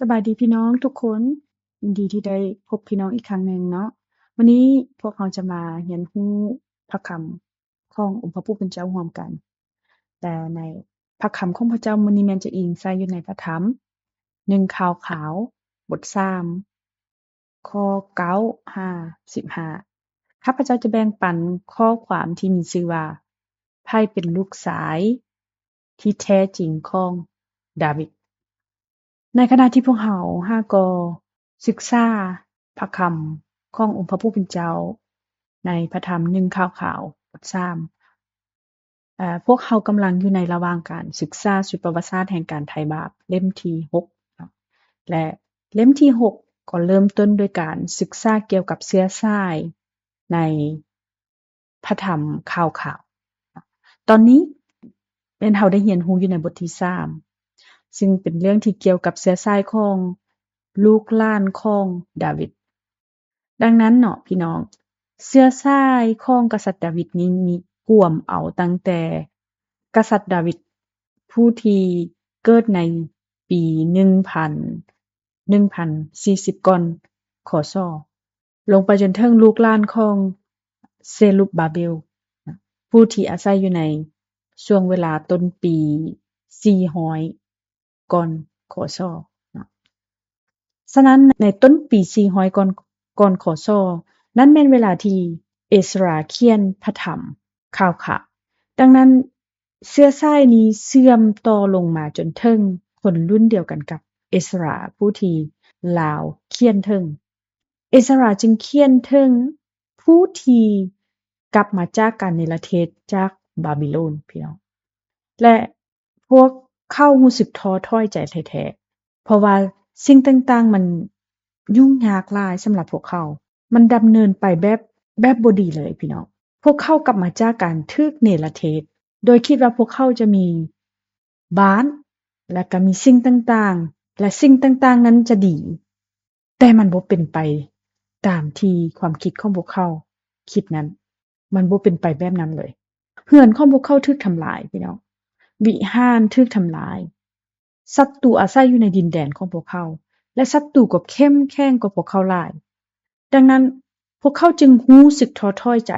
ສະບາຍດີພີ່ນ້ອງທຸກຄົນ, ຍິນດີທີ່ໄດ້ພົບພີ່ນ້ອງອີກຄັ້ງໜຶ່ງເນາະ. ມື້ນີ້ພວກເຮົາຈະມາຮຽນຮູ້ພະຄຳຂອງອົງພະຜູ້ເປັນເຈົ້າຮ່ວມກັນ. ແຕ່ໃນພະຄຳຂອງພະເຈົ້າມື້ນີ້ແມ່ນຈະອີງໃສ່ຢູ່ໃນພະທຳ ໜຶ່ງ ຂ່າວຂາວ ບົດສາມ ຂໍ້ເກົ້າຫາສິບຫ້າ. ຂ້າພະເຈົ້າຈະແບ່ງປັນຂໍ້ຄວາມທີ່ມີຊື່ວ່າ ໃຜເປັນລູກຊາຍທີ່ແທ້ຈິງຂອງດາວິດ. ໃນຂະນະທີ່ພວກເຮົາຫາກໍສຶກສາພະຄຳຂອງອົງພະຜູ້ເປັນເຈົ້າ ໃນພະທຳ ໜຶ່ງ ຂ່າວຂາວ ບົດສາມ ເອີ ພວກເຮົາກຳລັງຢູ່ໃນລະຫວ່າງການສຶກສາຊຸດປະຫວັດສາດແຫ່ງການໄຖ່ບາບເຫຼັ້ມທີຫົກເນາະ ແລະ ເຫຼັ້ມທີຫົກກໍເລີ່ມຕົ້ນດ້ວຍການສຶກສາກ່ຽວກັບເຊື້ອສາຍໃນພະທຳຂ່າວຂາວ. ຕອນນີ້ແມ່ນເຮົາໄດ້ຮຽນຮູ້ຢູ່ໃນບົດທີສາມ ຊຶ່ງເປັນເລື່ອງທີ່ກ່ຽວກັບເຊື້ອສາຍຂອງລູກຫຼານຂອງດາວິດ. ດັ່ງນັ້ນເນາະພີ່ນ້ອງ, ເຊື້ອສາຍຂອງກະສັດດາວິດນີ້ມີກວມເອົາຕັ້ງແຕ່ກະສັດດາວິດຜູ້ທີ່ເກີດໃນປີໜຶ່ງພັນ ໜຶ່ງພັນສີ່ສິບກ່ອນ ຄ.ສ. ລົງໄປຈົນເຖິງລູກຫຼານຂອງເຊລຸບບາເບວ ຜູ້ທີ່ອາໄສຢູ່ໃນຊ່ວງເວລາຕົ້ນປີສີ່ຮ້ອຍ ກ່ອນ ຄ.ສ. ເນາະ. ສະນັ້ນ ໃນຕົ້ນປີສີ່ຮ້ອຍກ່ອນ ກ່ອນ ຄ.ສ. ນັ້ນແມ່ນເວລາທີ່ເອສຣາຂຽນພະທຳຂ່າວຂາວ. ດັ່ງນັ້ນ ເຊື້ອສາຍນີ້ເຊື່ອມຕໍ່ລົງມາຈົນເຖິງຄົນລຸ້ນດຽວກັນກັບເອສຣາຜູ້ທີ່ລາວຂຽນເຖິງ. ເອສຣາຈຶ່ງຂຽນເຖິງຜູ້ທີ່ກັບມາຈາກການເນລະເທດຈາກບາບິໂລນ ພີ່ນ້ອງ ແລະ ພວກເຂົາຮູ້ສຶກທໍ້ຖອຍໃຈແທ້ໆ ເພາະວ່າສິ່ງຕ່າງໆມັນຫຍຸ້ງຍາກຫຼາຍສຳລັບພວກເຂົາ. ມັນດຳເນີນໄປແບບ ແບບບໍ່ດີເລີຍພີ່ນ້ອງ. ພວກເຂົາກັບມາຈາກການຖືກເນລະເທດ ໂດຍຄິດວ່າພວກເຂົາຈະມີບ້ານ ແລະ ກະມີສິ່ງຕ່າງໆ ແລະ ສິ່ງຕ່າງໆນັ້ນຈະດີ. ແຕ່ມັນບໍ່ເປັນໄປຕາມທີ່ຄວາມຄິດຂອງພວກເຂົາຄິດນັ້ນ. ມັນບໍ່ເປັນໄປແບບນັ້ນເລີຍ. ເຮືອນຂອງພວກເຂົາຖືກທຳລາຍ ພີ່ນ້ອງ. ວິຫານຖືກທຳລາຍ. ສັດຕູອາໄສຢູ່ໃນດິນແດນຂອງພວກເຂົາ ແລະ ສັດຕູກໍເຂັ້ມແຂງກວ່າພວກເຂົາຫຼາຍ. ດັ່ງນັ້ນ ພວກເຂົາຈຶ່ງຮູ້ສຶກທໍ້ຖອຍໃຈ,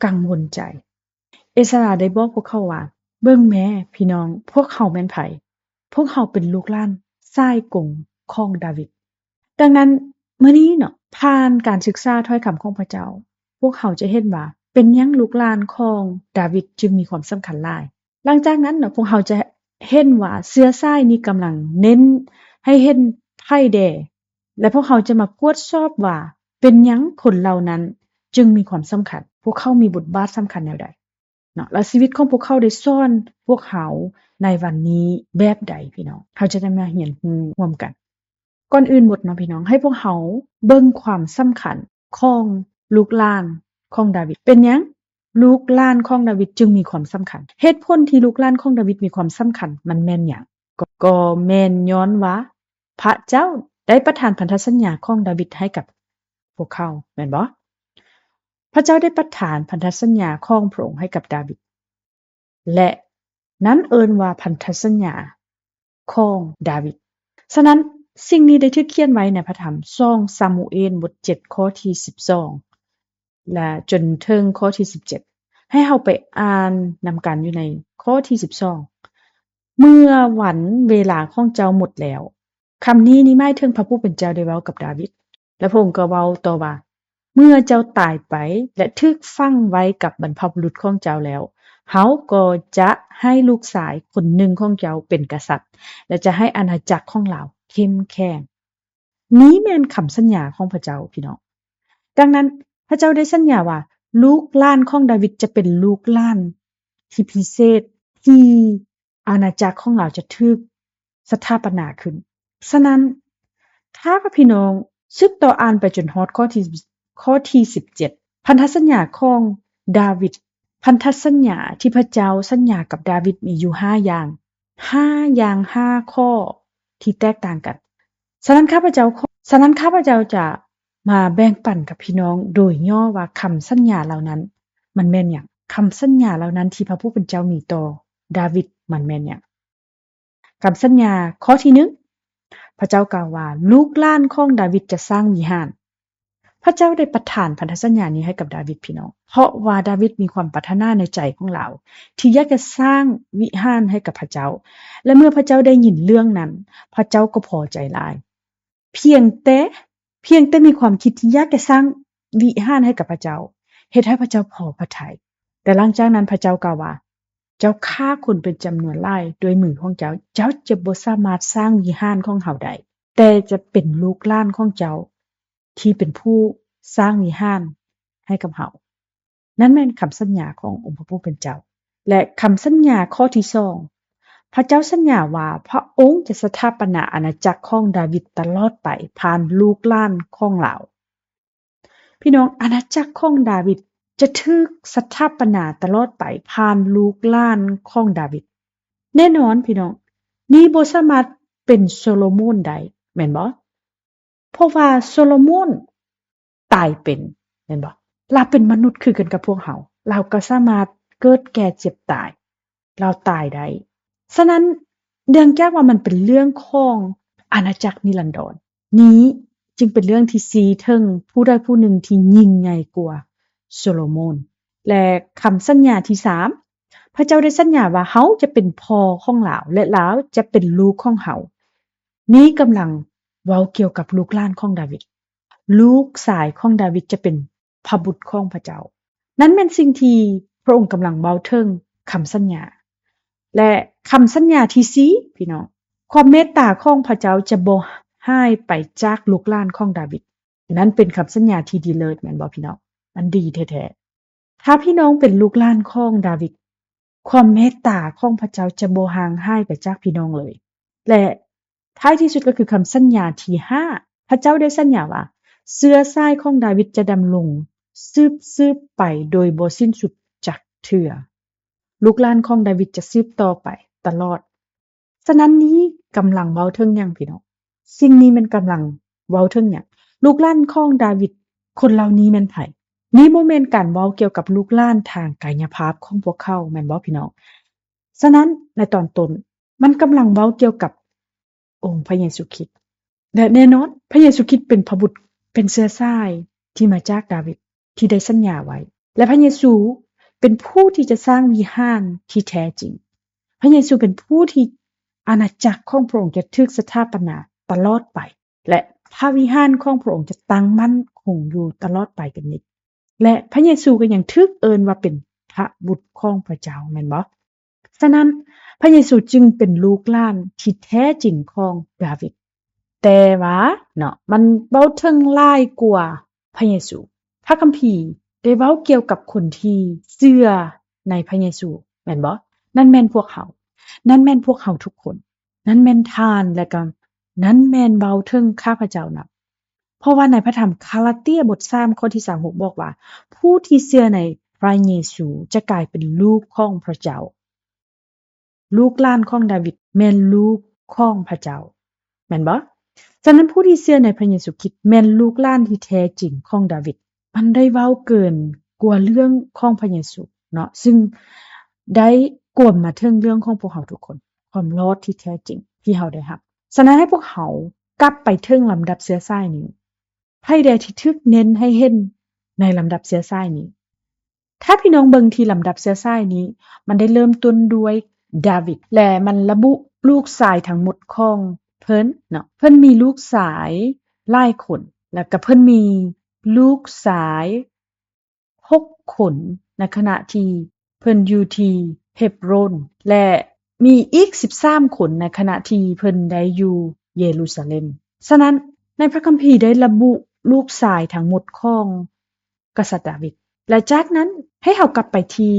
ກັງວົນໃຈ. ເອສຣາໄດ້ບອກພວກເຂົາວ່າ, ເບິ່ງແມ້ ພີ່ນ້ອງ, ພວກເຮົາແມ່ນໃຜ? ພວກເຮົາເປັນລູກຫຼານສາຍກົງຂອງດາວິດ. ດັ່ງນັ້ນ ມື້ນີ້ເນາະ, ຜ່ານການສຶກສາຖ້ອຍຄຳຂອງພະເຈົ້າ, ພວກເຮົາຈະເຫັນວ່າເປັນຫຍັງລູກຫຼານຂອງດາວິດຈຶ່ງມີຄວາມສຳຄັນຫຼາຍ. ຫຼັງຈາກນັ້ນເນາະ, ພວກເຮົາຈະເຫັນວ່າເຊື້ອສາຍນີ້ກຳລັງເນັ້ນໃຫ້ເຫັນໃຜແດ່ ແລະ ພວກເຮົາຈະມາກວດສອບວ່າເປັນຫຍັງຄົນເຫຼົ່ານັ້ນຈຶ່ງມີຄວາມສຳຄັນ, ພວກເຂົາມີບົດບາດສຳຄັນແນວໃດ. ເນາະ ແລະ ຊີວິດຂອງພວກເຂົາໄດ້ສອນພວກເຮົາໃນວັນນີ້ແບບໃດ ພີ່ນ້ອງ? ເຮົາຈະໄດ້ມາຮຽນຮູ້ຮ່ວມກັນ. ກ່ອນອື່ນໝົດເນາະ ພີ່ນ້ອງ, ໃຫ້ພວກເຮົາເບິ່ງຄວາມສຳຄັນຂອງລູກຫຼານຂອງດາວິດ. ເປັນຫຍັງລູກຫຼານຂອງດາວິດຈຶ່ງມີຄວາມສຳຄັນ? ເຫດຜົນທີ່ລູກຫຼານຂອງດາວິດມີຄວາມສຳຄັນ ມັນແມ່ນຫຍັງ? ກໍ ກໍແມ່ນຍ້ອນວ່າພະເຈົ້າໄດ້ປະທານພັນທະສັນຍາຂອງດາວິດໃຫ້ກັບ ພວກເຂົາ ແມ່ນບໍ່? ພະເຈົ້າໄດ້ປະທານພັນທະສັນຍາຂອງພະອົງໃຫ້ກັບດາວິດ ແລະ ນັ້ນເອີ້ນວ່າພັນທະສັນຍາຂອງດາວິດ. ສະນັ້ນ ສິ່ງນີ້ໄດ້ຖືກຂຽນໄວ້ໃນພະທຳ ສອງ ຊາມູເອນ ບົດເຈັດ ຂໍ້ທີສິບສອງ ແລະ ຈົນເຖິງຂໍ້ທີສິບເຈັດ. ໃຫ້ເຮົາໄປອ່ານນຳກັນຢູ່ໃນຂໍ້ທີສິບສອງ ເມື່ອວັນເວລາຂອງເຈົ້າໝົດແລ້ວ. ຄຳນີ້ນີ້ໝາຍເຖິງພະຜູ້ເປັນເຈົ້າໄດ້ເວົ້າກັບດາວິດ ແລະ ພະອົງກໍເວົ້າຕໍ່ວ່າ, ເມື່ອເຈົ້າຕາຍໄປ ແລະ ຖືກຝັງໄວ້ກັບບັນພະບຸລຸດຂອງເຈົ້າແລ້ວ, ເຮົາກໍຈະໃຫ້ລູກຊາຍຄົນໜຶ່ງຂອງເຈົ້າເປັນກະສັດ ແລະ ຈະໃຫ້ອານາຈັກຂອງລາວເຂັ້ມແຂງ. ນີ້ແມ່ນຄຳສັນຍາຂອງພະເຈົ້າ, ພີ່ນ້ອງ. ດັ່ງນັ້ນ, ພະເຈົ້າໄດ້ສັນຍາວ່າ ລູກຫຼານຂອງດາວິດຈະເປັນລູກຫຼານທີ່ພິເສດ ທີ່ ອານາຈັກຂອງລາວຈະຖືກສະຖາປະນາຂຶ້ນ. ສະນັ້ນ, ຖ້າວ່າພີ່ນ້ອງສືບຕໍ່ອ່ານໄປຈົນຮອດຂໍ້ທີ ຂໍ້ທີສິບເຈັດ, ພັນທະສັນຍາຂອງດາວິດ, ພັນທະສັນຍາທີ່ພະເຈົ້າສັນຍາກັບດາວິດມີຢູ່ຫ້າຢ່າງ, ຫ້າຢ່າງ, ຫ້າຂໍ້ທີ່ແຕກຕ່າງກັນ. ສະນັ້ນ ຂ້າພະເຈົ້າຂໍ, ສະນັ້ນ ຂ້າພະເຈົ້າຈະມາແບ່ງປັນກັບພີ່ນ້ອງໂດຍຫຍໍ້ວ່າຄຳສັນຍາເຫຼົ່ານັ້ນ ມັນແມ່ນຫຍັງ? ຄຳສັນຍາເຫຼົ່ານັ້ນທີ່ພະຜູ້ເປັນເຈົ້າມີຕໍ່ດາວິດ ມັນແມ່ນຫຍັງ? ຄຳສັນຍາຂໍ້ທີໜຶ່ງ, ພະເຈົ້າກ່າວວ່າ ລູກຫຼານຂອງດາວິດຈະສ້າງວິຫານ. ພະເຈົ້າໄດ້ປະທານພັນທະສັນຍານີ້ໃຫ້ກັບດາວິດ, ພີ່ນ້ອງ, ເພາະວ່າດາວິດມີຄວາມປາດຖະໜາໃນໃຈຂອງລາວ ທີ່ຢາກຈະສ້າງວິຫານໃຫ້ກັບພະເຈົ້າ. ແລະ ເມື່ອພະເຈົ້າໄດ້ຍິນເລື່ອງນັ້ນ, ພະເຈົ້າກໍພໍໃຈຫຼາຍ. ພຽງແຕ່, ພຽງແຕ່ມີຄວາມຄິດທີ່ຢາກຈະສ້າງວິຫານໃຫ້ກັບພະເຈົ້າ, ເຮັດໃຫ້ພະເຈົ້າພໍພະໄທ. ແຕ່ຫຼັງຈາກນັ້ນພະເຈົ້າກ່າວວ່າ, ເຈົ້າຂ້າຄົນເປັນຈຳນວນຫຼາຍດ້ວຍມືຂອງເຈົ້າ, ເຈົ້າຈະບໍ່ສາມາດສ້າງວິຫານຂອງເຮົາໄດ້, ແຕ່ຈະເປັນລູກຫຼານຂອງເຈົ້າທີ່ເປັນຜູ້ສ້າງວິຫານໃຫ້ກັບເຮົາ. ນັ້ນແມ່ນຄຳສັນຍາຂອງອົງພະຜູ້ເປັນເຈົ້າ. ແລະ ຄຳສັນຍາຂໍ້ທີສອງ, ພະເຈົ້າສັນຍາວ່າພະອົງຈະສະຖາປະນາອານາຈັກຂອງດາວິດຕະຫຼອດໄປຜ່ານລູກຫຼານຂອງລາວ. ພີ່ນ້ອງ, ອານາຈັກຂອງດາວິດຈະຖືກສະຖາປະນາຕະຫຼອດໄປຜ່ານລູກຫຼານຂອງດາວິດ. ແນ່ນອນ, ພີ່ນ້ອງ, ນີ້ບໍ່ສາມາດເປັນໂຊໂລໂມນໄດ້, ແມ່ນບໍ່? ເພາະວ່າໂຊໂລໂມນຕາຍເປັນ, ແມ່ນບໍ່? ລາວເປັນມະນຸດຄືກັນກັບພວກເຮົາ, ລາວກໍສາມາດເກີດແກ່ເຈັບຕາຍ, ລາວຕາຍໄດ້. ສະນັ້ນ, ເນື່ອງຈາກວ່າມັນເປັນເລື່ອງຂອງອານາຈັກນິລັນດອນ, ນີ້ຈຶ່ງເປັນເລື່ອງທີ່ຊີ້ເຖິງຜູ້ໃດຜູ້ໜຶ່ງທີ່ຍິ່ງໃຫຍ່ກວ່າໂຊໂລໂມນ. ແລະ ຄຳສັນຍາທີສາມ, ພະເຈົ້າໄດ້ສັນຍາວ່າ, ເຮົາຈະເປັນພໍ່ຂອງລາວ ແລະ ລາວຈະເປັນລູກຂອງເຮົາ. ນີ້ກຳລັງເວົ້າກ່ຽວກັບລູກຫຼານຂອງດາວິດ. ລູກຊາຍຂອງດາວິດຈະເປັນພະບຸດຂອງພະເຈົ້າ. ນັ້ນແມ່ນສິ່ງທີ່ພະອົງກຳລັງເວົ້າເຖິງຄຳສັນຍາ. ແລະ ຄຳສັນຍາທີສີ່, ພີ່ນ້ອງ, ຄວາມເມດຕາຂອງພະເຈົ້າຈະບໍ່ຫາຍໄປຈາກລູກຫຼານຂອງດາວິດ. ນັ້ນເປັນຄຳສັນຍາທີ່ດີເລີດ, ແມ່ນບໍ່, ພີ່ນ້ອງ? ມັນດີແທ້ໆ. ຖ້າພີ່ນ້ອງເປັນລູກຫຼານຂອງດາວິດ, ຄວາມເມດຕາຂອງພະເຈົ້າຈະບໍ່ຫ່າງຫາຍໄປຈາກພີ່ນ້ອງເລີຍ. ແລະ ທ້າຍທີ່ສຸດກໍຄືຄຳສັນຍາທີຫ້າ, ພະເຈົ້າໄດ້ສັນຍາວ່າ, ເຊື້ອສາຍຂອງດາວິດຈະດຳລົງສືບໆໄປໂດຍບໍ່ສິ້ນສຸດຈັກເທື່ອ. ລູກຫຼານຂອງດາວິດຈະສືບຕໍ່ໄປຕະຫຼອດ. ສະນັ້ນນີ້ກຳລັງເວົ້າເຖິງຫຍັງ, ພີ່ນ້ອງ? ສິ່ງນີ້ແມ່ນກຳລັງເວົ້າເຖິງຫຍັງ? ລູກຫຼານຂອງດາວິດຄົນເຫຼົ່ານີ້ແມ່ນໃຜ? ນີ້ບໍ່ແມ່ນການເວົ້າກ່ຽວກັບລູກຫຼານທາງກາຍະພາບຂອງພວກເຂົາ, ແມ່ນບໍ່, ພີ່ນ້ອງ? ສະນັ້ນໃນຕອນຕົ້ນ, ມັນກຳລັງເວົ້າກ່ຽວກັບອົງພະເຍຊູຄຣິດ. ແລະ ແນ່ນອນ, ພະເຍຊູຄຣິດເປັນພະບຸດ, ເປັນເຊື້ອສາຍທີ່ມາຈາກດາວິດ ທີ່ໄດ້ສັນຍາໄວ້. ແລະ ພະເຍຊູເປັນຜູ້ທີ່ຈະສ້າງວິຫານທີ່ແທ້ຈິງ. ພະເຍຊູເປັນຜູ້ທີ່ອານາຈັກຂອງພະອົງຈະຖືກສະຖາປະນາຕະຫຼອດໄປ, ແລະ ພະວິຫານຂອງພະອົງຈະຕັ້ງໝັ້ນຄົງຢູ່ຕະຫຼອດໄປກັນນີ້. ແລະ ພະເຍຊູກໍຍັງຖືກເອີ້ນວ່າເປັນພະບຸດຂອງພະເຈົ້າ, ແມ່ນບໍ່? ສະນັ້ນ, ພະເຍຊູຈຶ່ງເປັນລູກຫຼານທີ່ແທ້ຈິງຂອງດາວິດ. ແຕ່ວ່າເນາະ, ມັນເວົ້າເຖິງຫຼາຍກວ່າພະເຍຊູ. ພະຄຳພີໄດ້ເວົ້າກ່ຽວກັບຄົນທີ່ເຊື່ອໃນພະເຍຊູ, ແມ່ນບໍ່? ນັ້ນແມ່ນພວກເຮົາ. ນັ້ນແມ່ນພວກເຮົາທຸກຄົນ. ນັ້ນແມ່ນທ່ານ, ແລະ ກໍນັ້ນແມ່ນເວົ້າເຖິງຂ້າພະເຈົ້ານຳ. ເພາະວ່າໃນພະທຳກາລາເຕຍບົດສາມ ຂໍ້ທີຊາວຫົກບອກວ່າ, ຜູ້ທີ່ເຊື່ອໃນພະເຍຊູຈະກາຍເປັນລູກຂອງພະເຈົ້າ. ລູກຫຼານຂອງດາວິດແມ່ນລູກຂອງພະເຈົ້າ, ແມ່ນບໍ່? ສະນັ້ນ ຜູ້ທີ່ເຊື່ອໃນພະເຍຊູຄຣິດແມ່ນລູກຫຼານທີ່ແທ້ຈິງຂອງດາວິດ. ມັນໄດ້ເວົ້າເກີນກວ່າເລື່ອງຂອງພະເຍຊູເນາະ, ຊຶ່ງໄດ້ກວມມາເຖິງເລື່ອງຂອງພວກເຮົາທຸກຄົນ, ຄວາມລອດທີ່ແທ້ຈິງທີ່ເຮົາໄດ້ຮັບ. ສະນັ້ນ ໃຫ້ພວກເຮົາກັບໄປເຖິງລຳດັບເຊື້ອສາຍນີ້. ໃຜແດ່ທີ່ຖືກເນັ້ນໃຫ້ເຫັນໃນລຳດັບເຊື້ອສາຍນີ້? ຖ້າພີ່ນ້ອງເບິ່ງທີ່ລຳດັບເຊື້ອສາຍນີ້, ມັນໄດ້ເລີ່ມຕົ້ນດ້ວຍດາວິດ ແລະ ມັນລະບຸລູກຊາຍທັງໝົດຂອງເພິ່ນເນາະ. ເພິ່ນມີລູກຊາຍຫຼາຍຄົນ, ແລ້ວກໍເພິ່ນມີລູກຊາຍຫົກຄົນ ໃນຂະນະທີ່ເພິ່ນຢູ່ທີ່ເຮບໂຣນ ແລະ ມີອີກສິບສາມຄົນ ໃນຂະນະທີ່ເພິ່ນໄດ້ຢູ່ເຢຣູຊາເລັມ. ສະນັ້ນ, ໃນພະຄຳພີໄດ້ລະບຸລູກຊາຍທັງໝົດຂອງ ກະສັດດາວິດ ແລະ ຈາກນັ້ນໃຫ້ເຮົາກັບໄປທີ່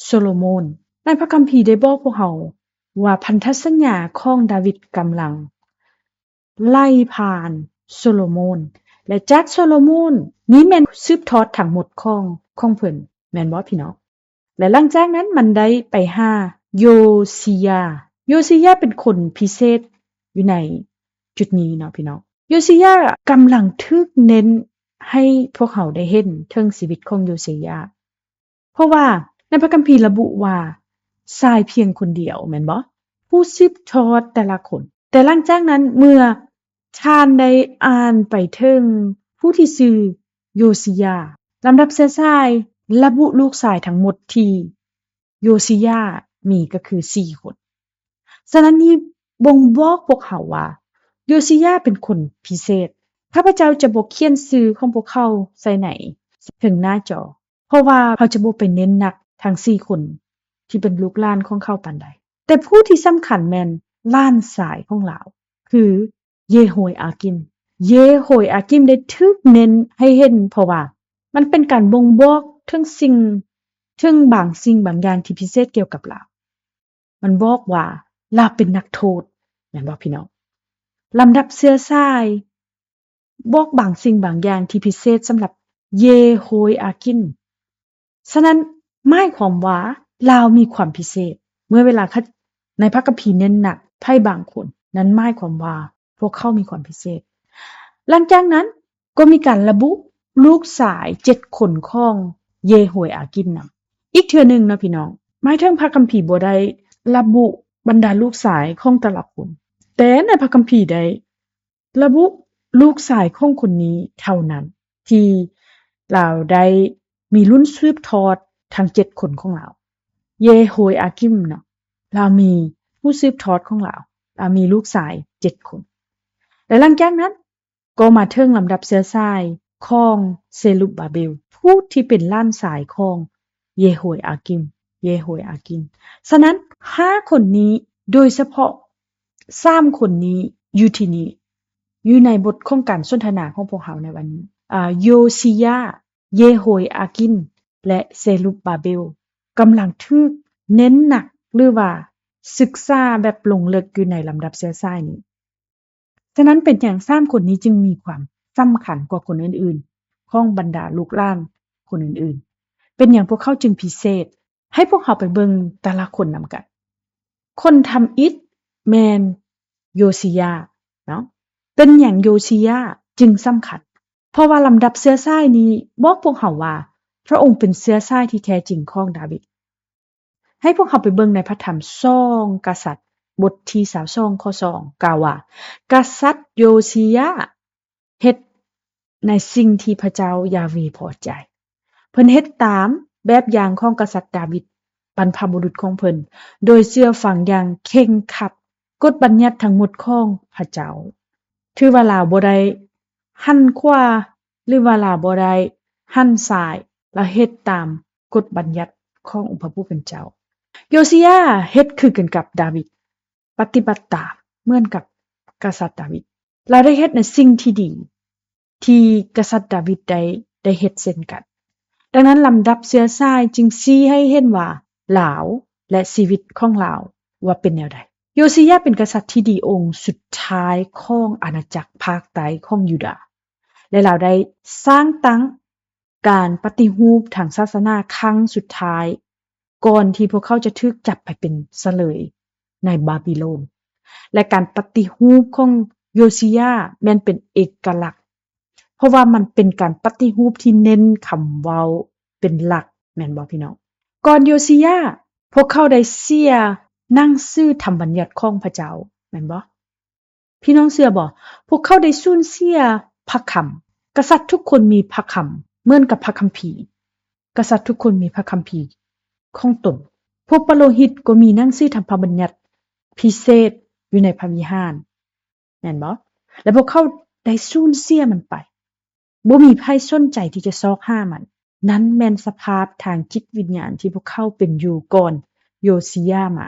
ໂຊໂລໂມນ. ໃນພະຄຳພີໄດ້ບອກພວກເຮົາວ່າພັນທະສັນຍາຂອງດາວິດກຳລັງໄຫຼຜ່ານໂຊໂລໂມນ ແລະ ຈາກໂຊໂລໂມນນີ້ແມ່ນສືບທອດທັງໝົດຂອງ ຂອງເພິ່ນ, ແມ່ນບໍ່ພີ່ນ້ອງ? ແລະ ຫຼັງຈາກນັ້ນມັນໄດ້ໄປຫາໂຢຊີຢາ. ໂຢຊີຢາເປັນຄົນພິເສດຢູ່ໃນຈຸດນີ້ເນາະພີ່ນ້ອງ. ໂຢຊີຢາກຳລັງຖືກເນັ້ນໃຫ້ພວກເຮົາໄດ້ເຫັນເຖິງຊີວິດຂອງໂຢຊີຢາ, ເພາະວ່າໃນພະຄຳພີລະບຸວ່າຊາຍພຽງຄົນດຽວ, ແມ່ນບໍ່? ຜູ້ສືບທອດແຕ່ລະຄົນ ແຕ່ຫຼັງຈາກນັ້ນເມື່ອທ່ານໄດ້ອ່ານໄປເຖິງຜູ້ທີ່ຊື່ໂຢຊີຢາ, ລຳດັບເຊື້ອສາຍລະບຸລູກຊາຍທັງໝົດທີ່ໂຢຊີຢາມີກໍຄືສີ່ຄົນ. ສະນັ້ນນີ້ບົ່ງບອກພວກເຮົາວ່າ ໂຢຊີຢາເປັນຄົນພິເສດ. ຂ້າພະເຈົ້າຈະບໍ່ຂຽນຊື່ຂອງພວກເຂົາໃສ່ໃນເທິງໜ້າຈໍ ເພາະວ່າເຮົາຈະບໍ່ໄປເນັ້ນໜັກທັງສີ່ຄົນທີ່ເປັນລູກຫຼານຂອງເຂົາປານໃດ. ແຕ່ຜູ້ທີ່ສຳຄັນແມ່ນຫຼານຊາຍຂອງລາວ ຄືເຢໂຮຍອາກິມ. ເຢໂຮຍອາກິມໄດ້ຖືກເນັ້ນໃຫ້ເຫັນ ເພາະວ່າມັນເປັນການບົ່ງບອກເຖິງສິ່ງ ເຖິງບາງສິ່ງບາງຢ່າງທີ່ພິເສດກ່ຽວກັບລາວ. ມັນບອກວ່າລາວເປັນນັກໂທດ ແມ່ນບໍ່ພີ່ນ້ອງ? ລຳດັບເຊື້ອສາຍບອກບາງສິ່ງບາງຢ່າງທີ່ພິເສດສຳລັບເຢໂຮຍອາກິມ. ສະນັ້ນໝາຍຄວາມວ່າລາວມີຄວາມພິເສດ. ເມື່ອເວລາ ໃນພະຄຳພີເນັ້ນໜັກໃຜບາງຄົນ, ນັ້ນໝາຍຄວາມວ່າພວກເຂົາມີຄວາມພິເສດ. ຫຼັງຈາກນັ້ນ ກໍມີການລະບຸລູກຊາຍເຈັດຄົນຂອງເຢໂຮຍອາກິມນຳ. ອີກເທື່ອໜຶ່ງເນາະພີ່ນ້ອງ, ໝາຍເຖິງພະຄຳພີບໍ່ໄດ້ລະບຸບັນດາລູກຊາຍຂອງແຕ່ລະຄົນ, ແຕ່ໃນພະຄຳພີໄດ້ລະບຸລູກຊາຍຂອງຄົນນີ້ເທົ່ານັ້ນ ທີ່ລາວໄດ້ມີລຸ້ນສືບທອດທັງເຈັດຄົນຂອງລາວ. ເຢໂຮຍອາກິມເນາະ, ລາວມີຜູ້ສືບທອດຂອງລາວ, ລາວມີລູກຊາຍເຈັດຄົນ. ແລະ ຫຼັງຈາກນັ້ນ ກໍມາເຖິງລຳດັບເຊື້ອສາຍຂອງເຊລຸບບາເບວ ຜູ້ທີ່ເປັນຫຼານຊາຍຂອງເຢໂຮຍອາກິມ, ເຢໂຮຍອາກິມ. ສະນັ້ນ ຫ້າຄົນນີ້ ໂດຍສະເພາະສາມຄົນນີ້ ຢູ່ທີ່ນີ້ ຢູ່ໃນບົດຂອງການສົນທະນາຂອງພວກເຮົາໃນວັນນີ້ ອາ ໂຢຊີຢາ, ເຢໂຮຍອາກິມ ແລະ ເຊລຸບບາເບວ ກຳລັງຖືກເນັ້ນໜັກ ຫຼືວ່າສຶກສາແບບລົງເລິກຢູ່ໃນລຳດັບເຊື້ອສາຍນີ້. ສະນັ້ນເປັນຫຍັງສາມຄົນນີ້ຈຶ່ງມີຄວາມສຳຄັນກວ່າຄົນອື່ນໆ ຂອງບັນດາລູກຫຼານຄົນອື່ນໆ? ເປັນຫຍັງພວກເຂົາຈຶ່ງພິເສດ? ໃຫ້ພວກເຮົາໄປເບິ່ງແຕ່ລະຄົນນຳກັນ. ຄົນທຳອິດແມ່ນໂຢຊີຢາເນາະ. ເປັນຫຍັງໂຢຊີຢາຈຶ່ງສຳຄັນ? ເພາະວ່າລຳດັບເຊື້ອສາຍນີ້ບອກພວກເຮົາວ່າ ພະອົງເປັນເຊື້ອສາຍທີ່ແທ້ຈິງຂອງດາວິດ. ໃຫ້ພວກເຮົາໄປເບິ່ງໃນພະທຳສອງກະສັດ ບົດທີຊາວສອງ ຂໍ້ສອງ ກ່າວວ່າ ກະສັດໂຢຊີຢາເຮັດໃນສິ່ງທີ່ພະເຈົ້າຢາເວພໍໃຈ. ເພິ່ນເຮັດຕາມແບບຢ່າງຂອງກະສັດດາວິດ ບັນພະບຸລຸດຂອງເພິ່ນ ໂດຍເຊື່ອຟັງຢ່າງເຄັ່ງຄັດກົດບັນຍັດທັງໝົດຂອງພະເຈົ້າ. ຖືວ່າລາວບໍ່ໄດ້ຫັນຂວາ ຫຼືວ່າລາວບໍ່ໄດ້ຫັນຊ້າຍ, ລາວເຮັດຕາມ ກົດບັນຍັດຂອງອົງພະຜູ້ເປັນເຈົ້າ. ໂຢຊີຢາເຮັດຄືກັນກັບດາວິດ, ປະຕິບັດຕາມເໝືອນກັບກະສັດດາວິດ. ລາວໄດ້ເຮັດໃນສິ່ງທີ່ດີ ທີ່ກະສັດດາວິດໄດ້ ໄດ້ເຮັດເຊັ່ນກັນ. ດັ່ງນັ້ນ ລຳດັບເຊື້ອສາຍຈຶ່ງຊີ້ໃຫ້ເຫັນວ່າລາວ ແລະ ຊີວິດຂອງລາວວ່າເປັນແນວໃດ. ໂຢຊີຢາເປັນກະສັດທີ່ດີອົງສຸດທ້າຍຂອງອານາຈັກພາກໃຕ້ຂອງຢູດາ ແລະ ລາວໄດ້ສ້າງຕັ້ງ ການປະຕິຮູບທາງສາສະໜາຄັ້ງສຸດທ້າຍ ກ່ອນທີ່ພວກເຂົາຈະຖືກຈັບໄປເປັນສະເຫຼີຍໃນບາບິໂລນ ແລະ ການປະຕິຮູບຂອງໂຢຊີຢາແມ່ນເປັນເອກະລັກ ເພາະວ່າມັນເປັນການປະຕິຮູບທີ່ເນັ້ນຄຳເວົ້າເປັນຫຼັກ ແມ່ນບໍ່ພີ່ນ້ອງ? ກ່ອນໂຢຊີຢາ ພວກເຂົາໄດ້ເສຍໜັງສືທຳບັນຍັດຂອງພະເຈົ້າ ແມ່ນບໍ່? ພີ່ນ້ອງເຊື່ອບໍ່? ພວກເຂົາໄດ້ສູນເສຍພະຄຳ. ກະສັດທຸກຄົນມີພະຄຳເໝືອນກັບພະຄຳພີ. ກະສັດທຸກຄົນມີພະຄຳພີຂອງຕົນ. ພວກປະໂລຫິດກໍມີໜັງສືທຳພະບັນຍັດພິເສດຢູ່ໃນພະວິຫານ ແມ່ນບໍ່? ແລະ ພວກເຂົາໄດ້ສູນເສຍມັນໄປ. ບໍ່ມີໃຜສົນໃຈທີ່ຈະຊອກຫາມັນ. ນັ້ນແມ່ນສະພາບທາງຈິດວິນຍານທີ່ພວກເຂົາເປັນຢູ່ກ່ອນໂຢຊີຢາມາ.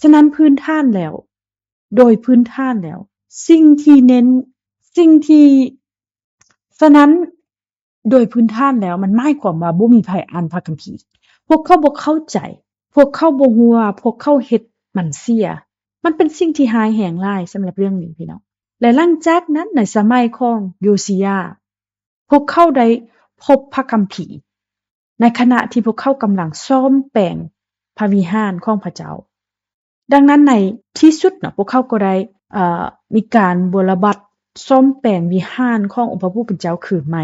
ສະນັ້ນພື້ນຖານແລ້ວ, ໂດຍພື້ນຖານແລ້ວ, ສິ່ງທີ່ເນັ້ນ, ສິ່ງທີ່, ສະນັ້ນໂດຍພື້ນຖານແລ້ວ ມັນໝາຍຄວາມວ່າບໍ່ມີໃຜອ່ານພະຄຳພີ. ພວກເຂົາບໍ່ເຂົ້າໃຈ. ພວກເຂົາບໍ່ຮູ້ວ່າພວກເຂົາເຮັດມັນເສຍ. ມັນເປັນສິ່ງທີ່ຮ້າຍແຮງຫຼາຍສຳລັບເລື່ອງນີ້ ພີ່ນ້ອງ. ແລະ ຫຼັງຈາກນັ້ນໃນສະໄໝຂອງໂຢຊີຢາ ພວກເຂົາໄດ້ພົບພະຄຳພີ ໃນຂະນະທີ່ພວກເຂົາກຳລັງສ້ອມແປງພະວິຫານຂອງພະເຈົ້າ. ດັ່ງນັ້ນໃນທີ່ສຸດເນາະ ພວກເຂົາກໍໄດ້, ເອີ, ມີການບົວລະບັດສ້ອມແປງວິຫານຂອງອົງພະຜູ້ເປັນເຈົ້າຄືນໃໝ່.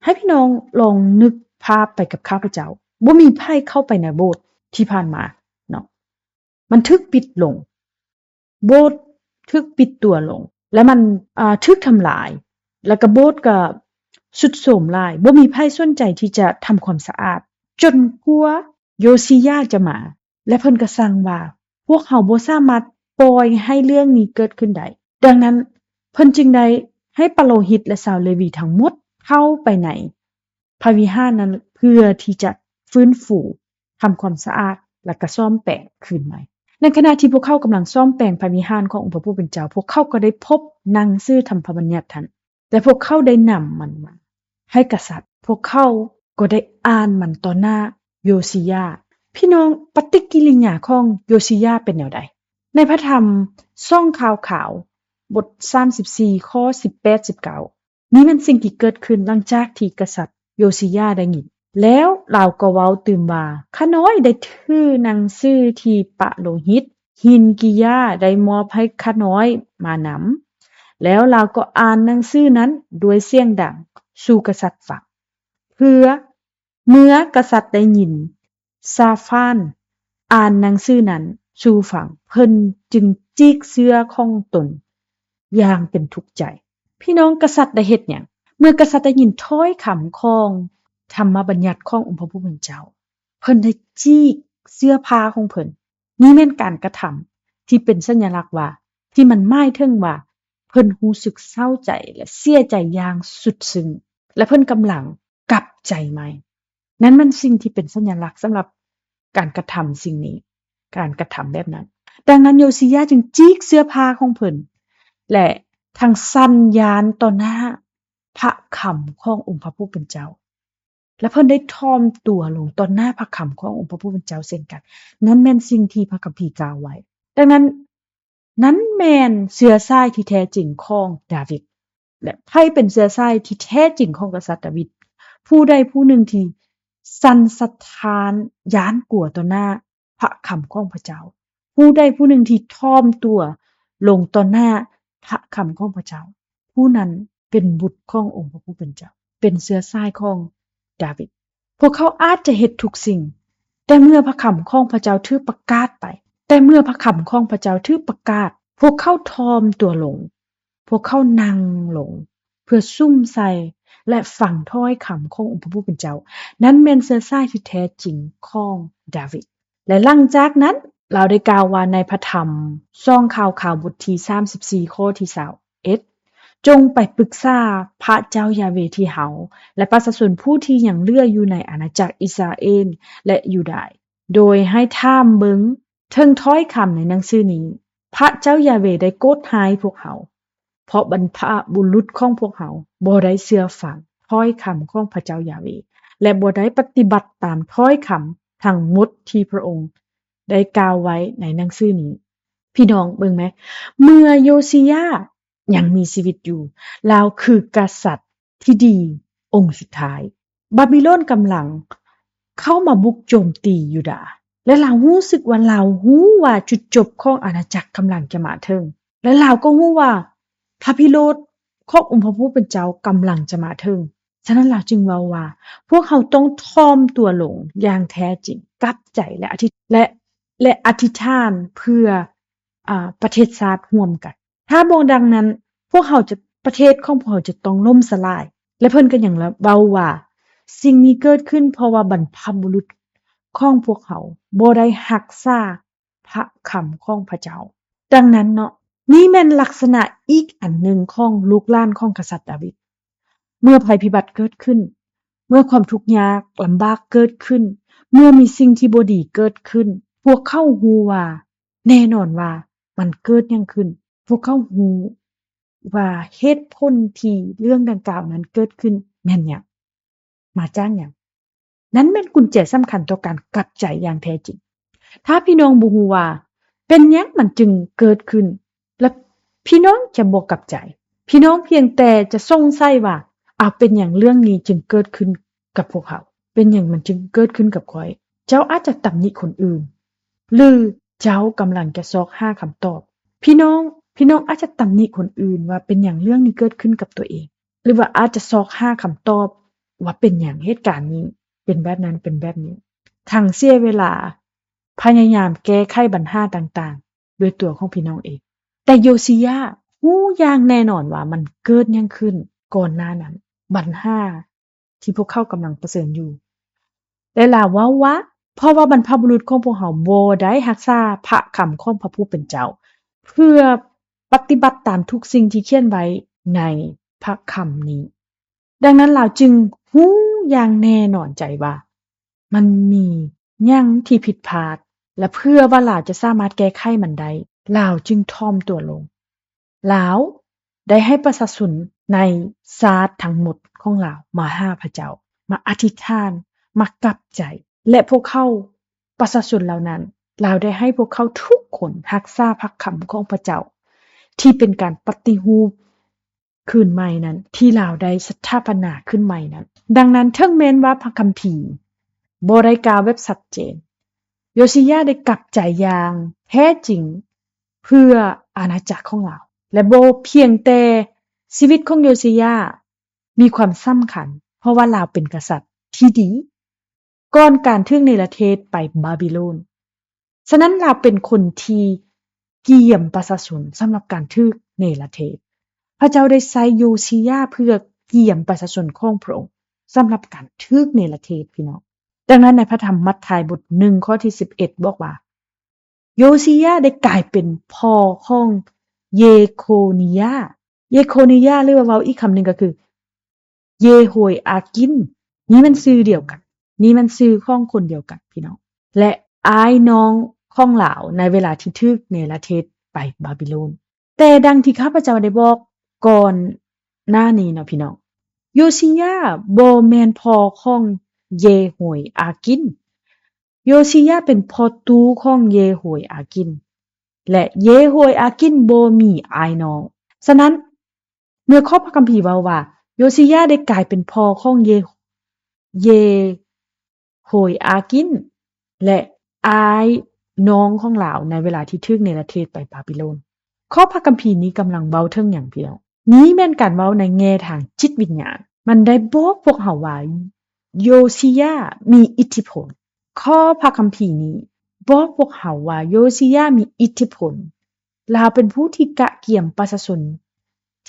ໃຫ້ພີ່ນ້ອງລອງນຶກພາບໄປກັບຂ້າພະເຈົ້າ. ບໍ່ມີໃຜເຂົ້າໄປໃນໂບດທີ່ຜ່ານມາເນາະ. ມັນຖືກປິດລົງ. ໂບດ ຖືກປິດຕົວລົງ ແລະ ມັນ ເອີ່ ຖືກທຳລາຍ ແລະ ກະໂບດກະຊຸດໂຊມຫຼາຍ, ບໍ່ມີໃຜສົນໃຈທີ່ຈະທຳຄວາມສະອາດ ຈົນກວ່າໂຢຊີຢາຈະມາ ແລະ ເພິ່ນກະສັ່ງວ່າ ພວກເຮົາບໍ່ສາມາດປ່ອຍໃຫ້ເລື່ອງນີ້ເກີດຂຶ້ນໄດ້. ດັ່ງນັ້ນ ເພິ່ນຈຶ່ງໄດ້ໃຫ້ປະໂລຫິດ ແລະ ຊາວເລວີທັງໝົດເຂົ້າໄປໃນພະວິຫານນັ້ນ ເພື່ອທີ່ຈະຟື້ນຟູ ທຳຄວາມສະອາດ ແລະ ກະສ້ອມແປງຄືນໃໝ່. ໃນຂະນະທີ່ພວກເຂົາກຳລັງສ້ອມແປງພະວິຫານຂອງອົງພະຜູ້ເປັນເຈົ້າ, ພວກເຂົາກໍໄດ້ພົບໜັງສືທຳພະບັນຍັດນັ້ນ ແລະ ພວກເຂົາໄດ້ນຳມັນມາໃຫ້ກະສັດ. ພວກເຂົາກໍໄດ້ອ່ານມັນຕໍ່ໜ້າໂຢຊີຢາ. ພີ່ນ້ອງ, ປະຕິກິລິຍາຂອງໂຢຊີຢາເປັນແນວໃດ? ໃນພະທຳສອງຂ່າວຂາວ ບົດສາມສິບສີ່ ຂໍ້ສິບແປດ ສິບເກົ້າ ນີ້ແມ່ນສິ່ງທີ່ເກີດຂຶ້ນຫຼັງຈາກທີ່ກະສັດໂຢຊີຢາໄດ້ຍິນ. ແລ້ວລາວກໍເວົ້າຕື່ມວ່າ, ຂ້ານ້ອຍໄດ້ຖືໜັງສືທີ່ປະໂລຫິດ ຮິນກີຢາ ໄດ້ມອບໃຫ້ຂ້ານ້ອຍມານຳ. ແລ້ວລາວກໍອ່ານໜັງສືນັ້ນດ້ວຍສຽງດັງສູ່ກະສັດຟັງ. ເພື່ອເມື່ອກະສັດໄດ້ຍິນ ຊາຟານອ່ານໜັງສືນັ້ນສູ່ຟັງ, ເພິ່ນຈຶ່ງຈີກເສື້ອຂອງຕົນຢ່າງເປັນທຸກໃຈ. ພີ່ນ້ອງ, ກະສັດໄດ້ເຮັດຫຍັງ? ເມື່ອກະສັດໄດ້ຍິນຖ້ອຍຄຳຂອງທຳມະບັນຍັດຂອງອົງພະຜູ້ເປັນເຈົ້າ, ເພິ່ນໄດ້ຈີກເສື້ອຜ້າຂອງເພິ່ນ. ນີ້ແມ່ນການກະທຳທີ່ເປັນສັນຍະລັກວ່າ, ທີ່ມັນໝາຍເຖິງວ່າ ເພິ່ນຮູ້ສຶກເສົ້າໃຈ ແລະ ເສຍໃຈຢ່າງສຸດຊຶ້ງ ແລະ ເພິ່ນກຳລັງກັບໃຈໃໝ່. ນັ້ນແມ່ນສິ່ງທີ່ເປັນສັນຍະລັກສຳລັບການກະທຳສິ່ງນີ້, ການກະທຳແບບນັ້ນ. ດັ່ງນັ້ນ ໂຢຊີຢາຈຶ່ງຈີກເສື້ອຜ້າຂອງເພິ່ນ ແລະ ທັງສັ່ນຢານຕໍ່ໜ້າພະຄຳຂອງອົງພະຜູ້ເປັນເຈົ້າ ແລະ ເພິ່ນໄດ້ຖ່ອມຕົວລົງຕໍ່ໜ້າພະຄຳຂອງອົງພະຜູ້ເປັນເຈົ້າເຊັ່ນກັນ. ນັ້ນແມ່ນສິ່ງທີ່ພະຄຳພີກ່າວໄວ້. ດັ່ງນັ້ນ, ນັ້ນແມ່ນເຊື້ອສາຍທີ່ແທ້ຈິງຂອງດາວິດ. ແລະ ໃຜເປັນເຊື້ອສາຍທີ່ແທ້ຈິງຂອງກະສັດດາວິດ? ຜູ້ໃດຜູ້ໜຶ່ງທີ່ສັ່ນສະທ້ານຢ້ານກົວຕໍ່ໜ້າພະຄຳຂອງພະເຈົ້າ, ຜູ້ໃດຜູ້ໜຶ່ງທີ່ຖ່ອມຕົວລົງຕໍ່ໜ້າພະຄຳຂອງພະເຈົ້າ, ຜູ້ນັ້ນເປັນບຸດຂອງອົງພະຜູ້ເປັນເຈົ້າ, ເປັນເຊື້ອສາຍຂອງດາວິດ. ພວກເຂົາອາດຈະເຮັດທຸກສິ່ງ, ແຕ່ເມື່ອພະຄຳຂອງພະເຈົ້າຖືກປະກາດໄປ, ແຕ່ເມື່ອພະຄຳຂອງພະເຈົ້າຖືກປະກາດ, ພວກເຂົາຖ່ອມຕົວລົງ, ພວກເຂົານັ່ງລົງເພື່ອສຸມໃສ່ ແລະ ຟັງຖ້ອຍຄຳຂອງອົງພະຜູ້ເປັນເຈົ້າ. ນັ້ນແມ່ນເຊື້ອສາຍທີ່ແທ້ຈິງຂອງດາວິດ. ແລະ ຫຼັງຈາກນັ້ນ ລາວໄດ້ກ່າວວ່າໃນພະທຳສອງຂ່າວຂາວບົດທີສາມສິບສີ່ ຂໍ້ທີຊາວເອັດ ຈົ່ງໄປປຶກສາພະເຈົ້າຢາເວທີ່ເຮົາ ແລະ ປະຊາຊົນຜູ້ທີ່ຍັງເຫຼືອຢູ່ໃນອານາຈັກອິດສະຣາເອນ ແລະ ຢູດາ, ໂດຍໃຫ້ຖາມເບິ່ງເຖິງຖ້ອຍຄຳໃນໜັງສືນີ້. ພະເຈົ້າຢາເວໄດ້ໂກດຮ້າຍພວກເຮົາ ເພາະບັນພະບຸລຸດຂອງພວກເຮົາບໍ່ໄດ້ເຊື່ອຟັງຖ້ອຍຄຳຂອງພະເຈົ້າຢາເວ ແລະ ບໍ່ໄດ້ປະຕິບັດຕາມຖ້ອຍຄຳທັງໝົດທີ່ພະອົງໄດ້ກ່າວໄວ້ໃນໜັງສືນີ້. ພີ່ນ້ອງເບິ່ງແມ, ເມື່ອໂຢຊີຢາຍັງມີຊີວິດຢູ່, ລາວຄືກະສັດທີ່ດີອົງສຸດທ້າຍ. ບາບິໂລນກຳລັງເຂົ້າມາບຸກໂຈມຕີຢູດາ ແລະ ລາວຮູ້ສຶກວ່າ ລາວຮູ້ວ່າຈຸດຈົບຂອງອານາຈັກກຳລັງຈະມາເຖິງ ແລະ ລາວກໍຮູ້ວ່າພະພິໂຣດຂອງອົງພະຜູ້ເປັນເຈົ້າກຳລັງຈະມາເຖິງ. ສະນັ້ນລາວຈຶ່ງເວົ້າວ່າ ພວກເຮົາຕ້ອງຖ່ອມຕົວລົງຢ່າງແທ້ຈິງ, ກັບໃຈ ແລະ ອະທິ ແລະ ແລະ ອະທິຖານເພື່ອ ອາ ປະເທດຊາດຮ່ວມກັນ. ຖ້າບໍ່ດັ່ງນັ້ນ ພວກເຮົາຈະ ປະເທດຂອງພວກເຮົາຈະຕ້ອງລົ້ມສະຫຼາຍ. ແລະ ເພິ່ນກໍຍັງເວົ້າວ່າ ສິ່ງນີ້ເກີດຂຶ້ນເພາະວ່າບັນພະບຸລຸດຂອງພວກເຮົາບໍ່ໄດ້ຮັກສາພະຄຳຂອງພະເຈົ້າ. ດັ່ງນັ້ນເນາະ, ນີ້ແມ່ນລັກສະນະອີກອັນໜຶ່ງຂອງລູກຫຼານຂອງກະສັດດາວິດ. ເມື່ອໄພພິບັດເກີດຂຶ້ນ, ເມື່ອຄວາມທຸກຍາກລຳບາກເກີດຂຶ້ນ, ເມື່ອມີສິ່ງທີ່ບໍ່ດີເກີດຂຶ້ນ, ພວກເຂົາຮູ້ວ່າ ແນ່ນອນວ່າມັນເກີດຫຍັງຂຶ້ນ. ພວກເຂົາຮູ້ວ່າເຫດຜົນທີ່ເລື່ອງດັ່ງກ່າວນັ້ນເກີດຂຶ້ນແມ່ນຫຍັງ, ມາຈາກຫຍັງ. ນັ້ນແມ່ນກຸນແຈສຳຄັນຕໍ່ການກັບໃຈຢ່າງແທ້ຈິງ. ຖ້າພີ່ນ້ອງບໍ່ຮູ້ວ່າເປັນຫຍັງມັນຈຶ່ງເກີດຂຶ້ນ, ແລະ ພີ່ນ້ອງຈະບໍ່ກັບໃຈ. ພີ່ນ້ອງພຽງແຕ່ຈະສົງໄສວ່າ, ອາ, ເປັນຫຍັງເລື່ອງນີ້ຈຶ່ງເກີດຂຶ້ນກັບພວກເຮົາ? ເປັນຫຍັງມັນຈຶ່ງເກີດຂຶ້ນກັບຂ້ອຍ? ເຈົ້າອາດຈະຕຳໜິຄົນອື່ນ ຫຼື ເຈົ້າກຳລັງຈະຊອກຫາຄຳຕອບ. ພີ່ນ້ອງ, ພີ່ນ້ອງອາດຈະຕຳໜິຄົນອື່ນວ່າເປັນຫຍັງເລື່ອງນີ້ເກີດຂຶ້ນກັບຕົວເອງ, ຫຼືວ່າອາດຈະຊອກຫາຄຳຕອບວ່າເປັນຫຍັງເຫດການນີ້ເປັນແບບນັ້ນເປັນແບບນີ້, ທັງເສຍເວລາພະຍາຍາມແກ້ໄຂບັນຫາຕ່າງໆດ້ວຍຕົວຂອງພີ່ນ້ອງເອງ. ແຕ່ໂຢຊີຢາຮູ້ຢ່າງແນ່ນອນວ່າມັນເກີດຫຍັງຂຶ້ນກ່ອນໜ້ານັ້ນ, ບັນຫາທີ່ພວກເຂົາກຳລັງປະເຊີນຢູ່. ແລະ ລາວເວົ້າວ່າ, ເພາະວ່າບັນພະບຸລຸດຂອງພວກເຮົາບໍ່ໄດ້ຮັກສາພະຄຳຂອງພະຜູ້ເປັນເຈົ້າ ເພື່ອປະຕິບັດຕາມທຸກສິ່ງທີ່ຂຽນໄວ້ໃນພະຄຳນີ້. ດັ່ງນັ້ນລາວຈຶ່ງຮູ້ຢ່າງແນ່ນອນໃຈວ່າມັນມີຫຍັງທີ່ຜິດພາດ ແລະ ເພື່ອວ່າລາວຈະສາມາດແກ້ໄຂມັນໄດ້, ລາວຈຶ່ງຖ່ອມຕົວລົງ. ລາວໄດ້ໃຫ້ປະຊາຊົນໃນຊາດທັງໝົດຂອງລາວມາຫາພະເຈົ້າ, ມາອະທິຖານ, ມາກັບໃຈ, ແລະ ພວກເຂົາ, ປະຊາຊົນເຫຼົ່ານັ້ນ, ລາວໄດ້ໃຫ້ພວກເຂົາທຸກຄົນຮັກສາພະຄຳຂອງພະເຈົ້າ ທີ່ເປັນການປະຕິຮູບ ຄືນໃໝ່ນັ້ນ ທີ່ລາວໄດ້ສະຖາປະນາຂຶ້ນໃໝ່ນັ້ນ. ດັ່ງນັ້ນ, ເຖິງແມ່ນວ່າພະຄຳພີບໍ່ໄດ້ກ່າວແບບຊັດເຈນ, ໂຢຊີຢາໄດ້ກັບໃຈຢ່າງແທ້ຈິງເພື່ອອານາຈັກຂອງລາວ ແລະ ບໍ່ພຽງແຕ່ຊີວິດຂອງໂຢຊີຢາມີຄວາມສຳຄັນ ເພາະວ່າລາວເປັນກະສັດທີ່ດີ ກ່ອນການຖືກເນລະເທດໄປບາບິໂລນ. ສະນັ້ນລາວເປັນຄົນທີ່ກຽມປະຊາຊົນສຳລັບການຖືກເນລະເທດ. ພະເຈົ້າໄດ້ໃຊ້ໂຢຊີຢາເພື່ອກຽມປະຊາຊົນຂອງພະອົງສຳລັບການຖືກເນລະເທດ, ພີ່ນ້ອງ. ດັ່ງນັ້ນໃນພະທຳມັດທາຍບົດໜຶ່ງ ຂໍ້ທີສິບເອັດ ບອກວ່າ, ໂຢຊີຢາໄດ້ກາຍເປັນພໍ່ຂອງເຢໂຄນີຍາ. ເຢໂຄນີຍາ ຫຼືວ່າເວົ້າອີກຄຳໜຶ່ງກໍຄື ເຢໂຮຍອາກິນ, ນີ້ແມ່ນຊື່ດຽວກັນ, ນີ້ແມ່ນຊື່ຂອງຄົນດຽວກັນ ພີ່ນ້ອງ, ແລະ ອ້າຍນ້ອງຂອງລາວໃນເວລາທີ່ຖືກເນລະເທດໄປບາບິໂລນ. ແຕ່ດັ່ງທີ່ຂ້າພະເຈົ້າໄດ້ບອກກ່ອນໜ້ານີ້ເນາະ ພີ່ນ້ອງ, ໂຢຊີຢາບໍ່ແມ່ນພໍ່ຂອງເຢໂຮຍອາກິນ. ໂຢຊີຢາເປັນພໍ່ຕູ້ຂອງເຢໂຮຍອາກິນ ແລະ ເຢໂຮຍອາກິນບໍ່ມີອ້າຍນ້ອງ. ສະນັ້ນ ເມື່ອຂໍ້ພະຄຳພີເວົ້າວ່າ ໂຢຊີຢາໄດ້ກາຍເປັນພໍ່ຂອງເຢ ເຢໂຮຍອາກິນ ແລະ ອ້າຍນ້ອງຂອງລາວໃນເວລາທີ່ຖືກເນລະເທດໄປບາບິໂລນ. ຂໍ້ພະຄຳພີນີ້ກຳລັງເວົ້າເຖິງຫຍັງ, ພີ່ນ້ອງ? ນີ້ແມ່ນການເວົ້າໃນແງ່ທາງຈິດວິນຍານ. ມັນໄດ້ບອກພວກເຮົາວ່າໂຢຊີຢາມີອິດທິພົນ. ຂໍ້ພະຄຳພີນີ້ບອກພວກເຮົາວ່າໂຢຊີຢາມີອິດທິພົນ. ລາວເປັນຜູ້ທີ່ກະກຽມປະຊາຊົນ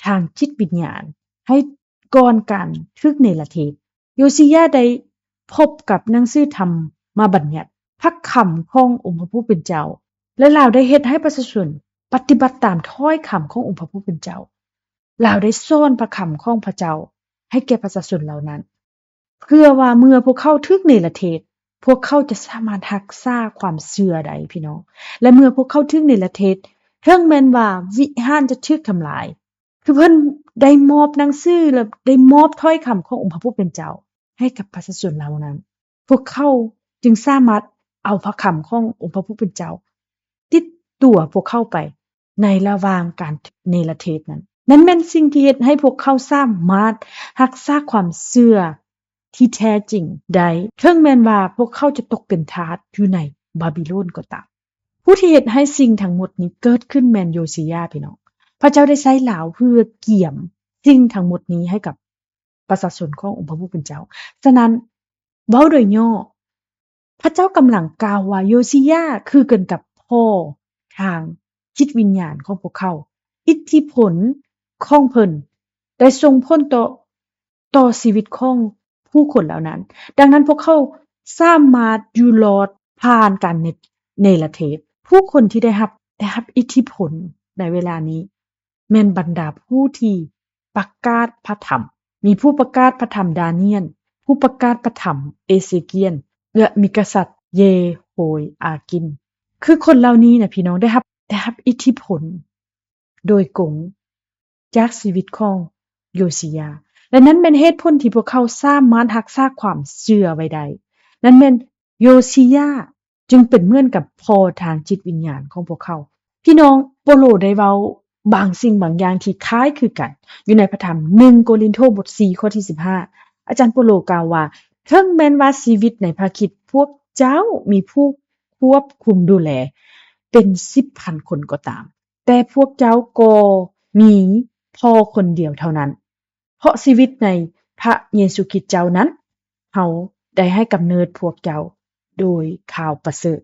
ທາງຈິດວິນຍານໃຫ້ ກ່ອນການຖືກເນລະເທດ, ໂຢຊີຢາໄດ້ພົບກັບໜັງສືທຳມະບັນຍັດ, ພະຄຳຂອງອົງພະຜູ້ເປັນເຈົ້າ, ແລະ ລາວໄດ້ເຮັດໃຫ້ປະຊາຊົນປະຕິບັດຕາມຖ້ອຍຄຳຂອງອົງພະຜູ້ເປັນເຈົ້າ. ລາວໄດ້ສອນພະຄຳຂອງພະເຈົ້າໃຫ້ແກ່ປະຊາຊົນເຫຼົ່ານັ້ນ, ເພື່ອວ່າເມື່ອພວກເຂົາຖືກເນລະເທດ, ພວກເຂົາຈະສາມາດຮັກສາຄວາມເຊື່ອໄດ້, ພີ່ນ້ອງ. ແລະ ເມື່ອພວກເຂົາຖືກເນລະເທດ, ເຖິງແມ່ນວ່າວິຫານຈະຖືກທຳລາຍ, ຄືເພິ່ນໄດ້ມອບໜັງສື ແລະ ໄດ້ມອບຖ້ອຍຄຳຂອງອົງພະຜູ້ເປັນເຈົ້າໃຫ້ກັບປະຊາຊົນເຫຼົ່ານັ້ນ, ພວກເຂົາຈຶ່ງສາມາດເອົາພະຄຳຂອງອົງພະຜູ້ເປັນເຈົ້າຕິດຕົວພວກເຂົາໄປໃນລະຫວ່າງການເນລະເທດນັ້ນ. ນັ້ນແມ່ນສິ່ງທີ່ເຮັດໃຫ້ພວກເຂົາສາມາດຮັກສາຄວາມເຊື່ອທີ່ແທ້ຈິງໄດ້, ເຖິງແມ່ນວ່າພວກເຂົາຈະຕົກເປັນທາດຢູ່ໃນບາບິໂລນກໍຕາມ. ຜູ້ທີ່ເຮັດໃຫ້ສິ່ງທັງໝົດນີ້ເກີດຂຶ້ນແມ່ນໂຢຊີຢາ, ພີ່ນ້ອງ. ພະເຈົ້າໄດ້ໃຊ້ລາວເພື່ອກຽມສິ່ງທັງໝົດນີ້ໃຫ້ກັບປະຊາຊົນຂອງອົງພະຜູ້ເປັນເຈົ້າ. ສະນັ້ນ, ເວົ້າໂດຍຫຍໍ້, ພະເຈົ້າກຳລັງກ່າວວ່າໂຢຊີຢາຄືກັນກັບພໍ່ທາງຈິດວິນຍານຂອງພວກເຂົາ. ອິດທິພົນຂອງເພິ່ນໄດ້ສົ່ງຜົນຕໍ່ ຕໍ່ຊີວິດຂອງຜູ້ຄົນເຫຼົ່ານັ້ນ. ດັ່ງນັ້ນ, ພວກເຂົາສາມາດຢູ່ລອດຜ່ານການເນ ເນລະເທດ. ຜູ້ຄົນທີ່ໄດ້ຮັບ ໄດ້ຮັບອິດທິພົນໃນເວລານີ້ ແມ່ນບັນດາຜູ້ທີ່ປະກາດພະທຳ. ມີຜູ້ປະກາດພະທຳດານຽນ, ຜູ້ປະກາດພະທຳເອເຊກຽນ ແລະ ມີກະສັດເຢໂຮຍອາກິນ. ຄືຄົນເຫຼົ່ານີ້ນະ ພີ່ນ້ອງ, ໄດ້ຮັບ ໄດ້ຮັບອິດທິພົນ ໂດຍກົງຈາກຊີວິດຂອງໂຢຊີຢາ ແລະ ນັ້ນແມ່ນເຫດຜົນທີ່ພວກເຂົາສາມາດຮັກສາຄວາມເຊື່ອໄວ້ໄດ້. ນັ້ນແມ່ນໂຢຊີຢາຈຶ່ງເປັນເໝືອນກັບພໍ່ທາງຈິດວິນຍານຂອງພວກເຂົາ. ພີ່ນ້ອງ, ເປົາໂລໄດ້ເວົ້າບາງສິ່ງບາງຢ່າງທີ່ຄ້າຍຄືກັນ ຢູ່ໃນພະທຳໜຶ່ງໂກລິນໂທ ບົດສີ່ ຂໍ້ທີສິບຫ້າ. ອາຈານເປົາໂລກ່າວວ່າ, ເຖິງແມ່ນວ່າຊີວິດໃນພະຄຣິດພວກເຈົ້າມີຜູ້ຄວບຄຸມດູແລເປັນສິບພັນຄົນກໍຕາມ, ແຕ່ພວກເຈົ້າກໍມີພໍ່ຄົນດຽວເທົ່ານັ້ນ, ເພາະຊີວິດໃນພະເຢຊູຄຣິດເຈົ້ານັ້ນ, ເຮົາໄດ້ໃຫ້ກຳເນີດພວກເຈົ້າໂດຍຂ່າວປະເສີດ.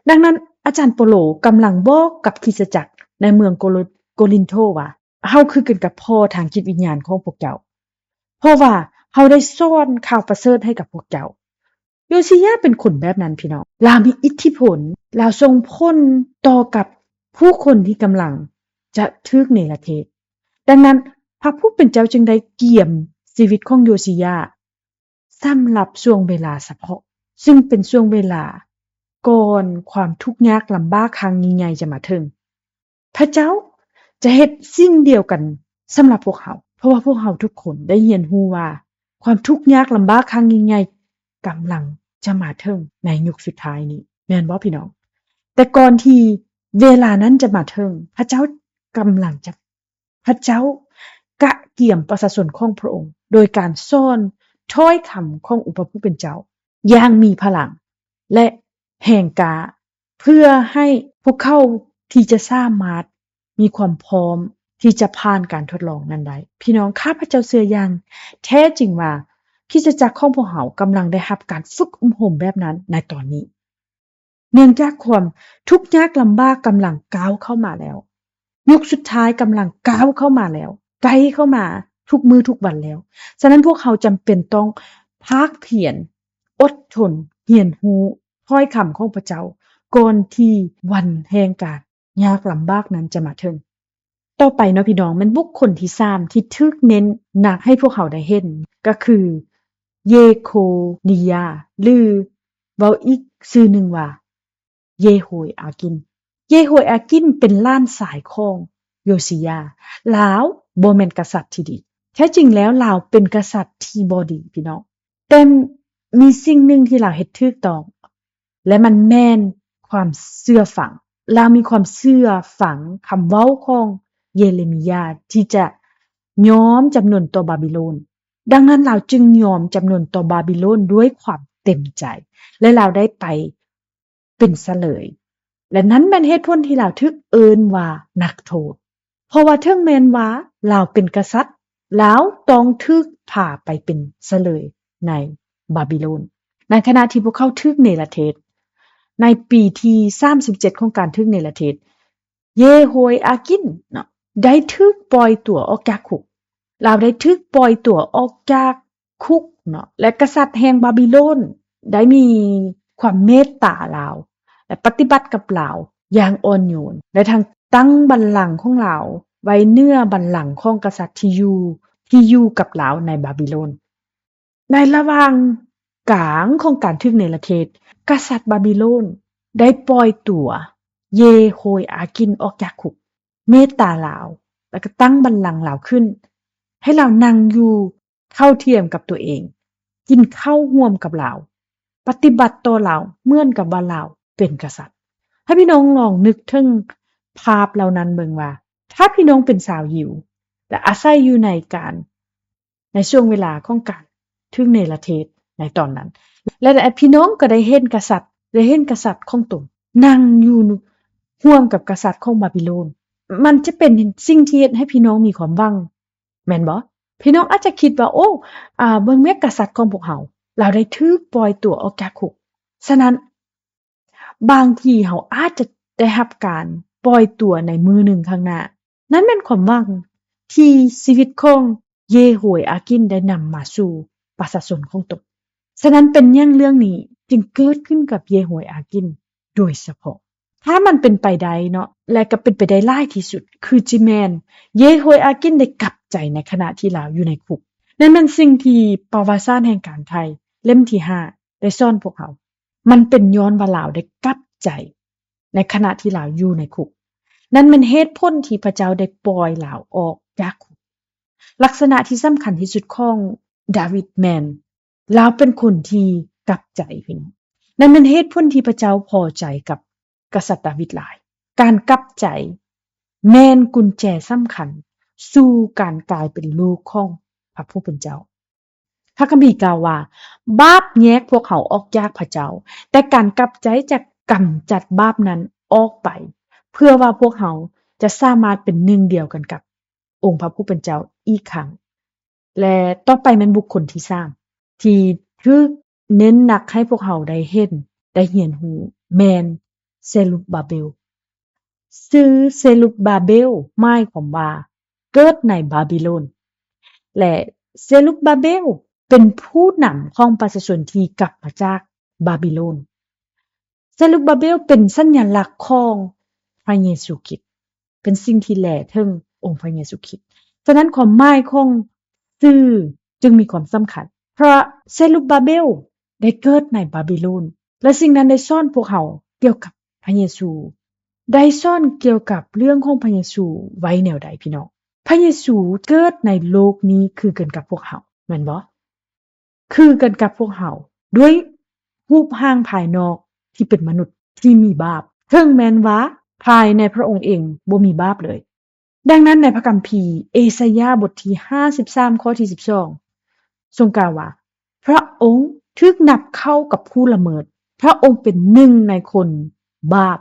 ດັ່ງນັ້ນ, ອາຈານເປົາໂລກຳລັງບອກກັບຄຣິສຕະຈັກ ໃນເມືອງໂກໂລ ໂກລິນໂທວ່າ, ເຮົາຄືກັນກັບພໍ່ທາງຈິດວິນຍານຂອງພວກເຈົ້າ, ເພາະວ່າເຮົາໄດ້ສອນຂ່າວປະເສີດໃຫ້ກັບພວກເຈົ້າ. ໂຢຊີຢາເປັນຄົນແບບນັ້ນ, ພີ່ນ້ອງ. ລາວມີອິດທິພົນ, ລາວສົ່ງຜົນຕໍ່ກັບຜູ້ຄົນທີ່ກຳລັງຈະຖືກເນລະເທດ. ດັ່ງນັ້ນ, ພະຜູ້ເປັນເຈົ້າຈຶ່ງໄດ້ກຽມຊີວິດຂອງໂຢຊີຢາ ສຳລັບຊ່ວງເວລາສະເພາະ, ຊຶ່ງເປັນຊ່ວງເວລາກ່ອນຄວາມທຸກຍາກລຳບາກຄັ້ງຍິ່ງໃຫຍ່ຈະມາເຖິງ. ພະເຈົ້າຈະເຮັດສິ່ງດຽວກັນສຳລັບພວກເຮົາ, ເພາະວ່າພວກເຮົາທຸກຄົນໄດ້ຮຽນຮູ້ວ່າ ຄວາມທຸກຍາກລຳບາກຄັ້ງຍິ່ງໃຫຍ່ກຳລັງຈະມາເຖິງໃນຍຸກສຸດທ້າຍນີ້, ແມ່ນບໍ່, ພີ່ນ້ອງ? ແຕ່ກ່ອນທີ່ເວລານັ້ນຈະມາເຖິງ, ພະເຈົ້າກຳລັງຈະ ພະເຈົ້າກະກຽມປະຊາຊົນຂອງພະອົງ ໂດຍການສອນຖ້ອຍຄຳຂອງອົງພະຜູ້ເປັນເຈົ້າຢ່າງມີພະລັງ ແລະ ແຮງກ້າ ເພື່ອໃຫ້ພວກເຂົາທີ່ຈະສາມາດມີຄວາມພ້ອມທີ່ຈະຜ່ານການທົດລອງນັ້ນໄດ້. ພີ່ນ້ອງ, ຂ້າພະເຈົ້າເຊື່ອຢ່າງແທ້ຈິງວ່າ ຄຣິສຕະຈັກຂອງພວກເຮົາກຳລັງໄດ້ຮັບການຝຶກອົບຮົມແບບນັ້ນໃນຕອນນີ້. ເນື່ອງຈາກຄວາມທຸກຍາກລຳບາກກຳລັງກ້າວເຂົ້າມາແລ້ວ, ຍຸກສຸດທ້າຍກຳລັງກ້າວເຂົ້າມາແລ້ວ, ໃກ້ເຂົ້າມາທຸກມື້ທຸກວັນແລ້ວ. ສະນັ້ນ, ພວກເຮົາຈຳເປັນຕ້ອງພາກພຽນ, ອົດທົນ, ຮຽນຮູ້ຖ້ອຍຄຳຂອງພະເຈົ້າ ກ່ອນທີ່ວັນແຫ່ງການຍາກລຳບາກນັ້ນຈະມາເຖິງ. ຕໍ່ໄປເນາະ ພີ່ນ້ອງ, ແມ່ນບຸກຄົນທີສາມທີ່ຖືກເນັ້ນໜັກໃຫ້ພວກເຮົາໄດ້ເຫັນ ກໍຄື ເຢໂຄນີຍາ ຫຼື ເວົ້າອີກຊື່ໜຶ່ງວ່າ ເຢໂຮຍອາກິນ. ເຢໂຮຍອາກິນເປັນຫຼານຊາຍຂອງໂຢຊີຢາ. ລາວບໍ່ແມ່ນກະສັດທີ່ດີ. ແທ້ຈິງແລ້ວລາວເປັນກະສັດທີ່ບໍ່ດີ, ພີ່ນ້ອງ. ແຕ່ມີສິ່ງໜຶ່ງທີ່ລາວເຮັດຖືກຕ້ອງ ແລະ ມັນແມ່ນຄວາມເຊື່ອຟັງ. ລາວມີຄວາມເຊື່ອຟັງຄຳເວົ້າຂອງເຢເຣມີຍາທີ່ຈະຍອມຈຳນົນຕໍ່ບາບິໂລນ. ດັ່ງນັ້ນ, ລາວຈຶ່ງຍອມຈຳນົນຕໍ່ບາບິໂລນດ້ວຍຄວາມເຕັມໃຈ ແລະ ລາວໄດ້ໄປເປັນສະເຫຼີຍ. ແລະ ນັ້ນແມ່ນເຫດຜົນທີ່ລາວຖືກເອີ້ນວ່ານັກໂທດ. ເພາະວ່າເຖິງແມ່ນວ່າລາວເປັນກະສັດ, ລາວຕ້ອງຖືກພາໄປເປັນສະເຫຼີຍໃນບາບິໂລນ. ໃນຂະນະທີ່ພວກເຂົາຖືກເນລະເທດ, ໃນປີທີສາມສິບເຈັດຂອງການຖືກເນລະເທດ, ເຢໂຮຍອາກິນເນາະ ໄດ້ຖືກປ່ອຍຕົວອອກຈາກຄຸກ. ລາວໄດ້ຖືກປ່ອຍຕົວອອກຈາກຄຸກເນາະ ແລະ ກະສັດແຫ່ງບາບິໂລນໄດ້ມີຄວາມເມດຕາລາວ ແລະ ປະຕິບັດກັບລາວຢ່າງອ່ອນໂຍນ ແລະ ທັງຕັ້ງບັນລັງຂອງລາວໄວ້ເໜືອບັນລັງຂອງກະສັດທີ່ຢູ່ ທີ່ຢູ່ກັບລາວໃນບາບິໂລນ. ໃນລະຫວ່າງກາງຂອງການຖືກເນລະເທດ, ກະສັດບາບິໂລນໄດ້ປ່ອຍຕົວເຢໂຮຍອາກິນອອກຈາກຄຸກ, ເມດຕາລາວ ແລະ ກໍຕັ້ງບັນລັງລາວຂຶ້ນ ໃຫ້ລາວນັ່ງຢູ່ເທົ່າທຽມກັບຕົວເອງ, ກິນເຂົ້າຮ່ວມກັບລາວ, ປະຕິບັດຕໍ່ລາວເໝືອນກັບວ່າລາວເປັນກະສັດ. ໃຫ້ພີ່ນ້ອງລອງນຶກເຖິງພາບເຫຼົ່ານັ້ນເບິ່ງວ່າ ຖ້າພີ່ນ້ອງເປັນຊາວຢິວ ແລະ ອາໄສຢູ່ໃນການ ໃນຊ່ວງເວລາຂອງການຖືກເນລະເທດໃນຕອນນັ້ນ ແລະ ແລະ ພີ່ນ້ອງກໍໄດ້ເຫັນກະສັດ ໄດ້ເຫັນກະສັດຂອງຕົນນັ່ງຢູ່ຮ່ວມກັບກະສັດຂອງບາບິໂລນ, ມັນຈະເປັນສິ່ງທີ່ເຮັດໃຫ້ພີ່ນ້ອງມີຄວາມຫວັງ, ແມ່ນບໍ່? ພີ່ນ້ອງອາດຈະຄິດວ່າ, ໂອ້, ອາ, ເບິ່ງແມ້ກະສັດຂອງພວກເຮົາ, ລາວໄດ້ຖືກປ່ອຍຕົວອອກຈາກຄຸກ. ສະນັ້ນ, ບາງທີເຮົາອາດຈະໄດ້ຮັບການປ່ອຍຕົວໃນມື້ໜຶ່ງຂ້າງໜ້າ. ນັ້ນແມ່ນຄວາມຫວັງທີ່ຊີວິດຂອງເຢໂຮຍອາກິນໄດ້ນຳມາສູ່ປະຊາຊົນຂອງຕົນ. ສະນັ້ນເປັນຫຍັງເລື່ອງນີ້ຈຶ່ງເກີດຂຶ້ນກັບເຢໂຮຍອາກິນໂດຍສະເພາະ? ຖ້າມັນເປັນໄປໄດ້ເນາະ, ແລະ ກໍເປັນໄປໄດ້ຫຼາຍທີ່ສຸດ, ຄືຊິແມ່ນເຢໂຮຍອາກິນໄດ້ກັບໃຈໃນຂະນະທີ່ລາວຢູ່ໃນຄຸກ. ນັ້ນແມ່ນສິ່ງທີ່ປະຫວັດສາດແຫ່ງການໄທເຫຼັ້ມທີຫ້າ ໄດ້ສອນພວກເຮົາ. ມັນເປັນຍ້ອນວ່າລາວໄດ້ກັບໃຈໃນຂະນະທີ່ລາວຢູ່ໃນຄຸກ. ນັ້ນແມ່ນເຫດຜົນທີ່ພະເຈົ້າໄດ້ປ່ອຍລາວອອກຈາກຄຸກ. ລັກສະນະທີ່ສຳຄັນທີ່ສຸດຂອງດາວິດແມ່ນລາວເປັນຄົນທີ່ກັບໃຈ, ພີ່ນ້ອງ. ນັ້ນແມ່ນເຫດຜົນທີ່ພະເຈົ້າພໍໃຈກັບກະສັດດາວິດຫຼາຍ. ການກັບໃຈແມ່ນກຸນແຈສຳຄັນສູ່ການກາຍເປັນລູກຂອງພະຜູ້ເປັນເຈົ້າ. ພະຄຳພີກ່າວວ່າ, ບາບແຍກພວກເຮົາອອກຈາກພະເຈົ້າ, ແຕ່ການກັບໃຈຈະກຳຈັດບາບນັ້ນອອກໄປ, ເພື່ອວ່າພວກເຮົາຈະສາມາດເປັນໜຶ່ງດຽວກັນກັບອົງພະຜູ້ເປັນເຈົ້າອີກຄັ້ງ. ແລະ ຕໍ່ໄປແມ່ນບຸກຄົນທີສາມ ທີ່ຖືກເນັ້ນໜັກໃຫ້ພວກເຮົາໄດ້ເຫັນ, ໄດ້ຮຽນຮູ້, ແມ່ນເຊຣຸບບາເບວ. ຊື່ເຊລຸບບາເບວ ໝາຍຄວາມວ່າ ເກີດໃນບາບິໂລນ ແລະ ເຊລຸບບາເບວ ເປັນຜູ້ນຳຂອງປະຊາຊົນທີ່ກັບມາຈາກບາບິໂລນ. ເຊລຸບບາເບວເປັນສັນຍາລັກຂອງພະເຢຊູຄຣິດ, ເປັນສິ່ງທີ່ແລເຖິງອົງພະເຢຊູຄຣິດ. ສະນັ້ນຄວາມໝາຍຂອງຊື່ຈຶ່ງມີຄວາມສຳຄັນ. ເພາະເຊລຸບບາເບວໄດ້ເກີດໃນບາບິໂລນ ແລະ ສິ່ງນັ້ນໄດ້ສອນພວກເຮົາກ່ຽວກັບພະເຢຊູ, ໄດ້ສອນກ່ຽວກັບເລື່ອງຂອງພະເຢຊູໄວ້ແນວໃດພີ່ນ້ອງ? ພະເຢຊູເກີດໃນໂລກນີ້ຄືກັນກັບພວກເຮົາ, ແມ່ນບໍ່? ຄືກັນກັບພວກເຮົາ ດ້ວຍຮູບຮ່າງພາຍນອກທີ່ເປັນມະນຸດທີ່ມີບາບ, ເຖິງແມ່ນວ່າພາຍໃນພະອົງເອງບໍ່ມີບາບເລີຍ. ດັ່ງນັ້ນໃນພະຄຳພີເອຊາຍາບົດທີຫ້າສິບສາມ ຂໍ້ທີສິບສອງ ຊົງກ່າວວ່າ ພະອົງຖືກນັບເຂົ້າກັບຜູ້ລະເມີດ, ພະອົງເປັນໜຶ່ງໃນຄົນບາບ,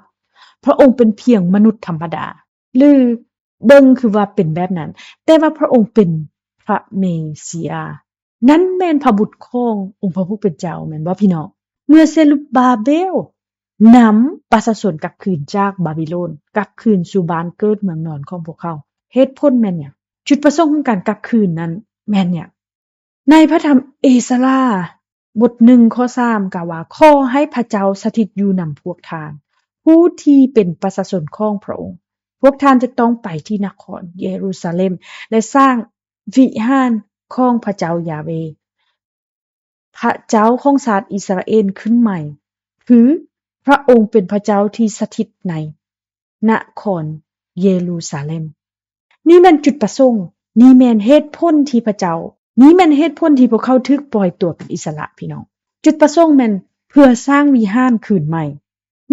ພະອົງເປັນພຽງມະນຸດທຳມະດາ ຫຼື ເບິ່ງຄືວ່າເປັນແບບນັ້ນ, ແຕ່ວ່າພະອົງເປັນພະເມເຊຍ, ນັ້ນແມ່ນພະບຸດຂອງອົງພະຜູ້ເປັນເຈົ້າ, ແມ່ນບໍ່ພີ່ນ້ອງ? ເມື່ອເຊລຸບບາເບວນຳປະຊາຊົນກັບຄືນຈາກບາບິໂລນ, ກັບຄືນສູ່ບ້ານເກີດເມືອງນອນຂອງພວກເຂົາ, ເຫດຜົນແມ່ນຫຍັງ? ຈຸດປະສົງຂອງການກັບຄືນນັ້ນແມ່ນຫຍັງ? ໃນພະທຳເອສລາ ບົດໜຶ່ງ ຂໍ້ສາມ ກ່າວວ່າ ຂໍໃຫ້ພະເຈົ້າສະຖິດຢູ່ນຳພວກທ່ານ, ຜູ້ທີ່ເປັນປະຊາຊົນຂອງພະອົງ. ພວກທ່ານຈະຕ້ອງໄປທີ່ນະຄອນເຢຣູຊາເລັມ ແລະ ສ້າງວິຫານຂອງພະເຈົ້າຢາເວ, ພະເຈົ້າຂອງຊາດອິດສະຣາເອນຂຶ້ນໃໝ່, ຄືພະອົງເປັນພະເຈົ້າທີ່ສະຖິດໃນນະຄອນເຢຣູຊາເລັມ. ນີ້ແມ່ນຈຸດປະສົງ, ນີ້ແມ່ນເຫດຜົນທີ່ພະເຈົ້າ, ນີ້ແມ່ນເຫດຜົນທີ່ພວກເຂົາຖືກປ່ອຍຕົວເປັນອິດສະຫຼະ, ພີ່ນ້ອງ. ຈຸດປະສົງແມ່ນເພື່ອສ້າງວິຫານຄືນໃໝ່.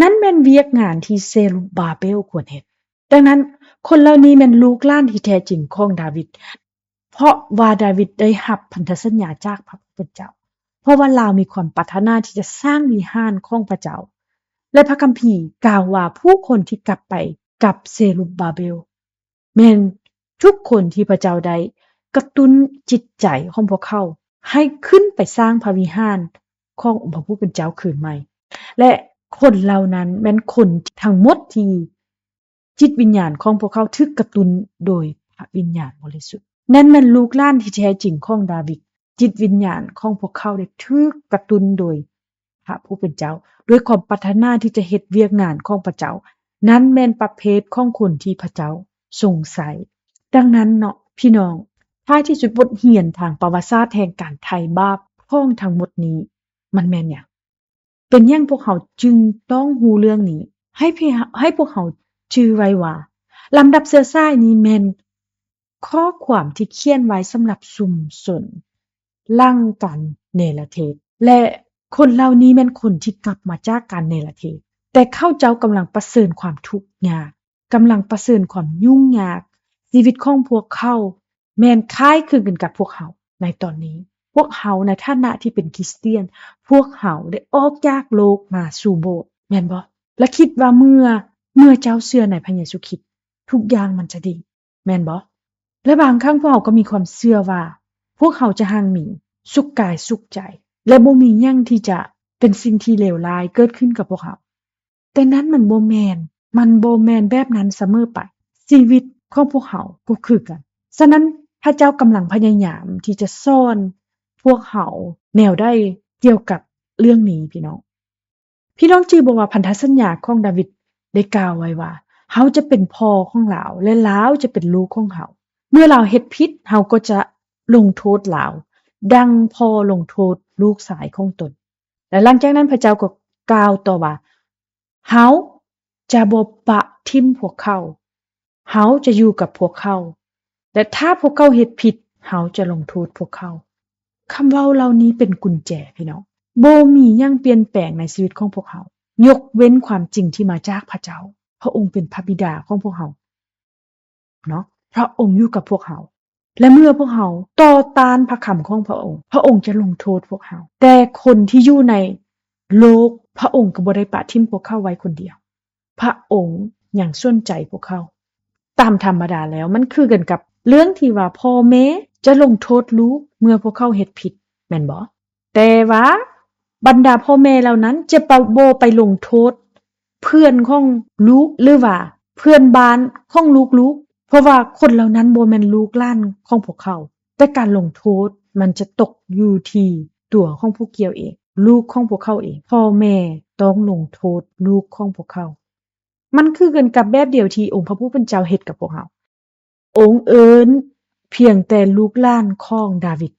ນັ້ນແມ່ນວຽກງານທີ່ເຊລຸບບາເບວຄວນເຮັດ. ດັ່ງນັ້ນ, ຄົນເຫຼົ່ານີ້ແມ່ນລູກຫຼານທີ່ແທ້ຈິງຂອງດາວິດ, ເພາະວ່າດາວິດໄດ້ຮັບພັນທະສັນຍາຈາກພະຜູ້ເປັນເຈົ້າ, ເພາະວ່າລາວມີຄວາມປາດຖະໜາທີ່ຈະສ້າງວິຫານຂອງພະເຈົ້າ. ແລະ ພະຄຳພີກ່າວວ່າຜູ້ຄົນທີ່ກັບໄປກັບເຊລຸບບາເບວ ແມ່ນທຸກຄົນທີ່ພະເຈົ້າໄດ້ກະຕຸ້ນຈິດໃຈຂອງພວກເຂົາໃຫ້ຂຶ້ນໄປສ້າງພະວິຫານຂອງອົງພະຜູ້ເປັນເຈົ້າຄືນໃໝ່. ແລະ ຄົນເຫຼົ່ານັ້ນແມ່ນຄົນທັງໝົດທີ່ຈິດວິນຍານຂອງພວກເຂົາຖືກກະຕຸ້ນໂດຍພະວິນຍານບໍລິສຸດ. ນັ້ນແມ່ນລູກຫຼານທີ່ແທ້ຈິງຂອງດາວິດ. ຈິດວິນຍານຂອງພວກເຂົາໄດ້ຖືກກະຕຸ້ນໂດຍ ພະຜູ້ເປັນເຈົ້າ ດ້ວຍຄວາມປາດຖະໜາທີ່ຈະເຮັດວຽກງານຂອງພະເຈົ້າ. ນັ້ນແມ່ນປະເພດຂອງຄົນທີ່ພະເຈົ້າຊົງໃຊ້. ດັ່ງນັ້ນເນາະ ພີ່ນ້ອງ, ທ້າຍທີ່ສຸດ ບົດຮຽນທາງປະຫວັດສາດແຫ່ງການໄຖ່ບາບຂອງທັງໝົດນີ້ ມັນແມ່ນຫຍັງ? ເປັນຫຍັງພວກເຮົາຈຶ່ງຕ້ອງຮູ້ເລື່ອງນີ້? ໃຫ້ ໃຫ້ພວກເຮົາຈື່ໄວ້ວ່າ ລຳດັບເຊື້ອສາຍນີ້ແມ່ນ ຂໍ້ຄວາມທີ່ຂຽນໄວ້ສຳລັບຊຸມຊົນຫຼັງການເນລະເທດ ແລະ ຄົນເຫຼົ່ານີ້ແມ່ນຄົນທີ່ກັບມາຈາກການເນລະເທດ, ແຕ່ເຂົາເຈົ້າກຳລັງປະເຊີນຄວາມທຸກຍາກ, ກຳລັງປະເຊີນຄວາມຫຍຸ້ງຍາກ, ຊີວິດຂອງພວກເຂົາແມ່ນຄ້າຍຄືກັນກັບພວກເຮົາໃນຕອນນີ້. ພວກເຮົາໃນຖານະທີ່ເປັນຄຣິສຕຽນ, ພວກເຮົາໄດ້ອອກຈາກໂລກມາສູ່ໂບດ, ແມ່ນບໍ່? ແລະ ຄິດວ່າເມື່ອ, ເມື່ອເຈົ້າເຊື່ອໃນພະເຢຊູຄຣິດ, ທຸກຢ່າງມັນຈະດີ. ແມ່ນບໍ່? ແລະ ບາງຄັ້ງພວກເຮົາກໍມີຄວາມເຊື່ອວ່າ ພວກເຮົາຈະຮັ່ງມີສຸກກາຍສຸກໃຈ ແລະ ບໍ່ມີຫຍັງທີ່ຈະເປັນສິ່ງທີ່ເລວຮ້າຍເກີດຂຶ້ນກັບພວກເຮົາ. ແຕ່ນັ້ນມັນບໍ່ແມ່ນ, ມັນບໍ່ແມ່ນແບບນັ້ນສະເໝີໄປ. ຊີວິດຂອງພວກເຮົາກໍຄືກັນ. ສະນັ້ນ ພະເຈົ້າກຳລັງພະຍາຍາມທີ່ຈະສອນພວກເຮົາແນວໃດກ່ຽວກັບເລື່ອງນີ້ ພີ່ນ້ອງ? ພີ່ນ້ອງຈື່ບໍ່ວ່າພັນທະສັນຍາຂອງດາວິດໄດ້ກ່າວໄວ້ວ່າ ເຮົາຈະເປັນພໍ່ຂອງລາວ ແລະ ລາວຈະເປັນລູກຂອງເຮົາ. ເມື່ອລາວເຮັດຜິດ ເຮົາກໍຈະລົງໂທດລາວ ດັ່ງພໍ່ລົງໂທດລູກຊາຍຂອງຕົນ. ແລະ ຫຼັງຈາກນັ້ນພະເຈົ້າກໍກ່າວຕໍ່ວ່າ ເຮົາຈະບໍ່ປະຖິ້ມພວກເຂົາ. ເຮົາຈະຢູ່ກັບພວກເຂົາ ແລະ ຖ້າພວກເຂົາເຮັດຜິດ ເຮົາຈະລົງໂທດພວກເຂົາ. ຄຳເວົ້າເຫຼົ່ານີ້ເປັນກຸນແຈ, ພີ່ນ້ອງ. ບໍ່ມີຫຍັງປ່ຽນແປງໃນຊີວິດຂອງພວກເຮົາ ຍົກເວັ້ນຄວາມຈິງທີ່ມາຈາກພະເຈົ້າ. ພະອົງເປັນພະບິດາຂອງພວກເຮົາເນາະ. ພະອົງຢູ່ກັບພວກເຮົາ ແລະ ເມື່ອພວກເຮົາຕໍ່ຕ້ານພະຄຳຂອງພະອົງ, ພະອົງຈະລົງໂທດພວກເຮົາ. ແຕ່ຄົນທີ່ຢູ່ໃນໂລກ, ພະອົງກໍບໍ່ໄດ້ປະຖິ້ມພວກເຂົາໄວ້ຄົນດຽວ. ພະອົງຍັງສົນໃຈພວກເຂົາ. ຕາມທຳມະດາແລ້ວ ມັນຄືກັນກັບເລື່ອງທີ່ວ່າພໍ່ແມ່ຈະລົງໂທດລູກເມື່ອພວກເຂົາເຮັດຜິດ, ແມ່ນບໍ່? ແຕ່ວ່າບັນດາພໍ່ແມ່ເຫຼົ່ານັ້ນຈະປະ, ບໍ່ໄປລົງໂທດເພື່ອນຂອງລູກ ຫຼືວ່າ ເພື່ອນບ້ານຂອງລູກໆ ເພາະວ່າຄົນເຫຼົ່ານັ້ນບໍ່ແມ່ນລູກຫຼານຂອງພວກເຂົາ, ແຕ່ການລົງໂທດມັນຈະຕົກຢູ່ທີ່ຕົວຂອງຜູ້ກ່ຽວເອງ, ລູກຂອງພວກເຂົາເອງ. ພໍ່ແມ່ຕ້ອງລົງໂທດລູກຂອງພວກເຂົາ. ມັນຄືກັນກັບແບບດຽວທີ່ອົງພະຜູ້ເປັນເຈົ້າເຮັດກັບພວກເຮົາ. ອົງເອີ້ນພຽງແຕ່ລູກຫຼານຂອງດາວິດ,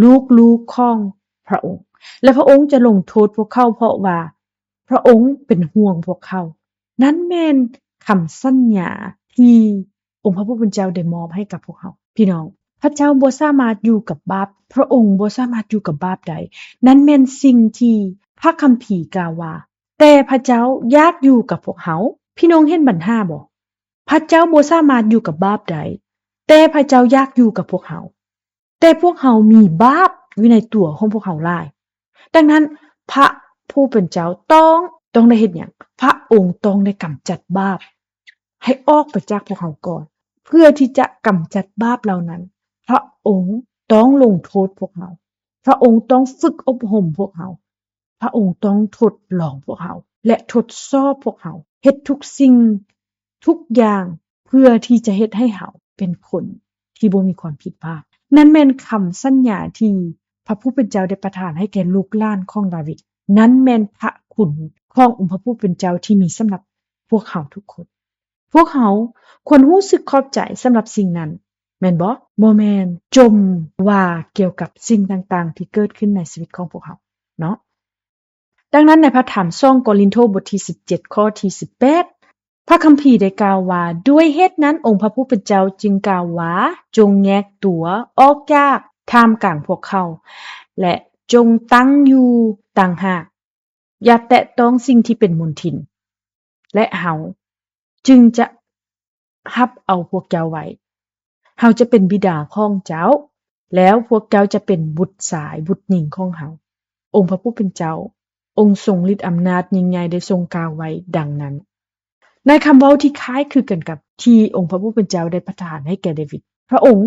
ລູກໆຂອງພະອົງ, ແລະ ພະອົງຈະລົງໂທດພວກເຂົາ ເພາະວ່າພະອົງເປັນຫ່ວງພວກເຂົາ. ນັ້ນແມ່ນຄຳສັນຍາທີ່ອົງພະຜູ້ເປັນເຈົ້າໄດ້ມອບໃຫ້ກັບພວກເຮົາ. ພີ່ນ້ອງ, ພະເຈົ້າບໍ່ສາມາດຢູ່ກັບບາບ, ພະອົງບໍ່ສາມາດຢູ່ກັບບາບໄດ້. ນັ້ນແມ່ນສິ່ງທີ່ພະຄຳພີກ່າວວ່າ, ແຕ່ພະເຈົ້າຢາກຢູ່ກັບພວກເຮົາ. ພີ່ນ້ອງເຫັນບັນຫາບໍ່? ພະເຈົ້າບໍ່ສາມາດຢູ່ກັບບາບໄດ້, ແຕ່ພະເຈົ້າຢາກຢູ່ກັບພວກເຮົາ. ແຕ່ພວກເຮົາມີບາບຢູ່ໃນຕົວຂອງພວກເຮົາຫຼາຍ. ດັ່ງນັ້ນ, ພະຜູ້ເປັນເຈົ້າຕ້ອງ, ຕ້ອງໄດ້ເຮັດຫຍັງ? ພະອົງຕ້ອງໄດ້ກຳຈັດບາບໃຫ້ອອກໄປຈາກພວກເຮົາກ່ອນ. ເພື່ອທີ່ຈະກຳຈັດບາບເຫຼົ່ານັ້ນ, ພະອົງຕ້ອງລົງໂທດພວກເຮົາ. ພະອົງຕ້ອງຝຶກອົບຮົມພວກເຮົາ. ພະອົງຕ້ອງທົດລອງພວກເຮົາ ແລະ ທົດສອບພວກເຮົາ, ເຮັດທຸກສິ່ງທຸກຢ່າງ ເພື່ອທີ່ຈະເຮັດໃຫ້ເຮົາເປັນຄົນທີ່ບໍ່ມີຄວາມຜິດພາດ. ນັ້ນແມ່ນຄຳສັນຍາທີ່ພະຜູ້ເປັນເຈົ້າໄດ້ປະທານໃຫ້ແກ່ລູກຫຼານຂອງດາວິດ. ນັ້ນແມ່ນພະຄຸນຂອງອົງພະຜູ້ເປັນເຈົ້າທີ່ມີສຳລັບພວກເຮົາທຸກຄົນ. ພວກເຮົາຄວນຮູ້ສຶກຂອບໃຈສຳລັບສິ່ງນັ້ນ, ແມ່ນບໍ່? ບໍ່ແມ່ນຈົ່ມວ່າກ່ຽວກັບສິ່ງຕ່າງໆທີ່ເກີດຂຶ້ນໃນຊີວິດຂອງພວກເຮົາເນາະ. ດັ່ງນັ້ນໃນພະທຳສອງໂກລິນໂທບົດທີສິບເຈັດ ຂໍ້ທີສິບແປດ ພະຄຳພີໄດ້ກ່າວວ່າ, ດ້ວຍເຫດນັ້ນ ອົງພະຜູ້ເປັນເຈົ້າຈຶ່ງກ່າວວ່າ, ຈົ່ງແຍກຕົວອອກຈາກທ່າມກາງພວກເຂົາ ແລະ ຈົ່ງຕັ້ງຢູ່ຕ່າງຫາກ, ຢ່າແຕະຕ້ອງສິ່ງທີ່ເປັນມົນທິນ, ແລະ ເຮົາຈຶ່ງຈະຮັບເອົາພວກເຈົ້າໄວ້. ເຮົາຈະເປັນບິດາຂອງເຈົ້າ, ແລ້ວພວກເຈົ້າຈະເປັນບຸດຊາຍບຸດຍິງຂອງເຮົາ. ອົງພະຜູ້ເປັນເຈົ້າ, ອົງຊົງລິດອຳນາດຍິ່ງໃຫຍ່ໄດ້ຊົງກ່າວໄວ້ດັ່ງນັ້ນ. ໃນຄຳເວົ້າທີ່ຄ້າຍຄືກັນກັບທີ່ອົງພະຜູ້ເປັນເຈົ້າໄດ້ປະທານໃຫ້ແກ່ດາວິດ, ພະອົງ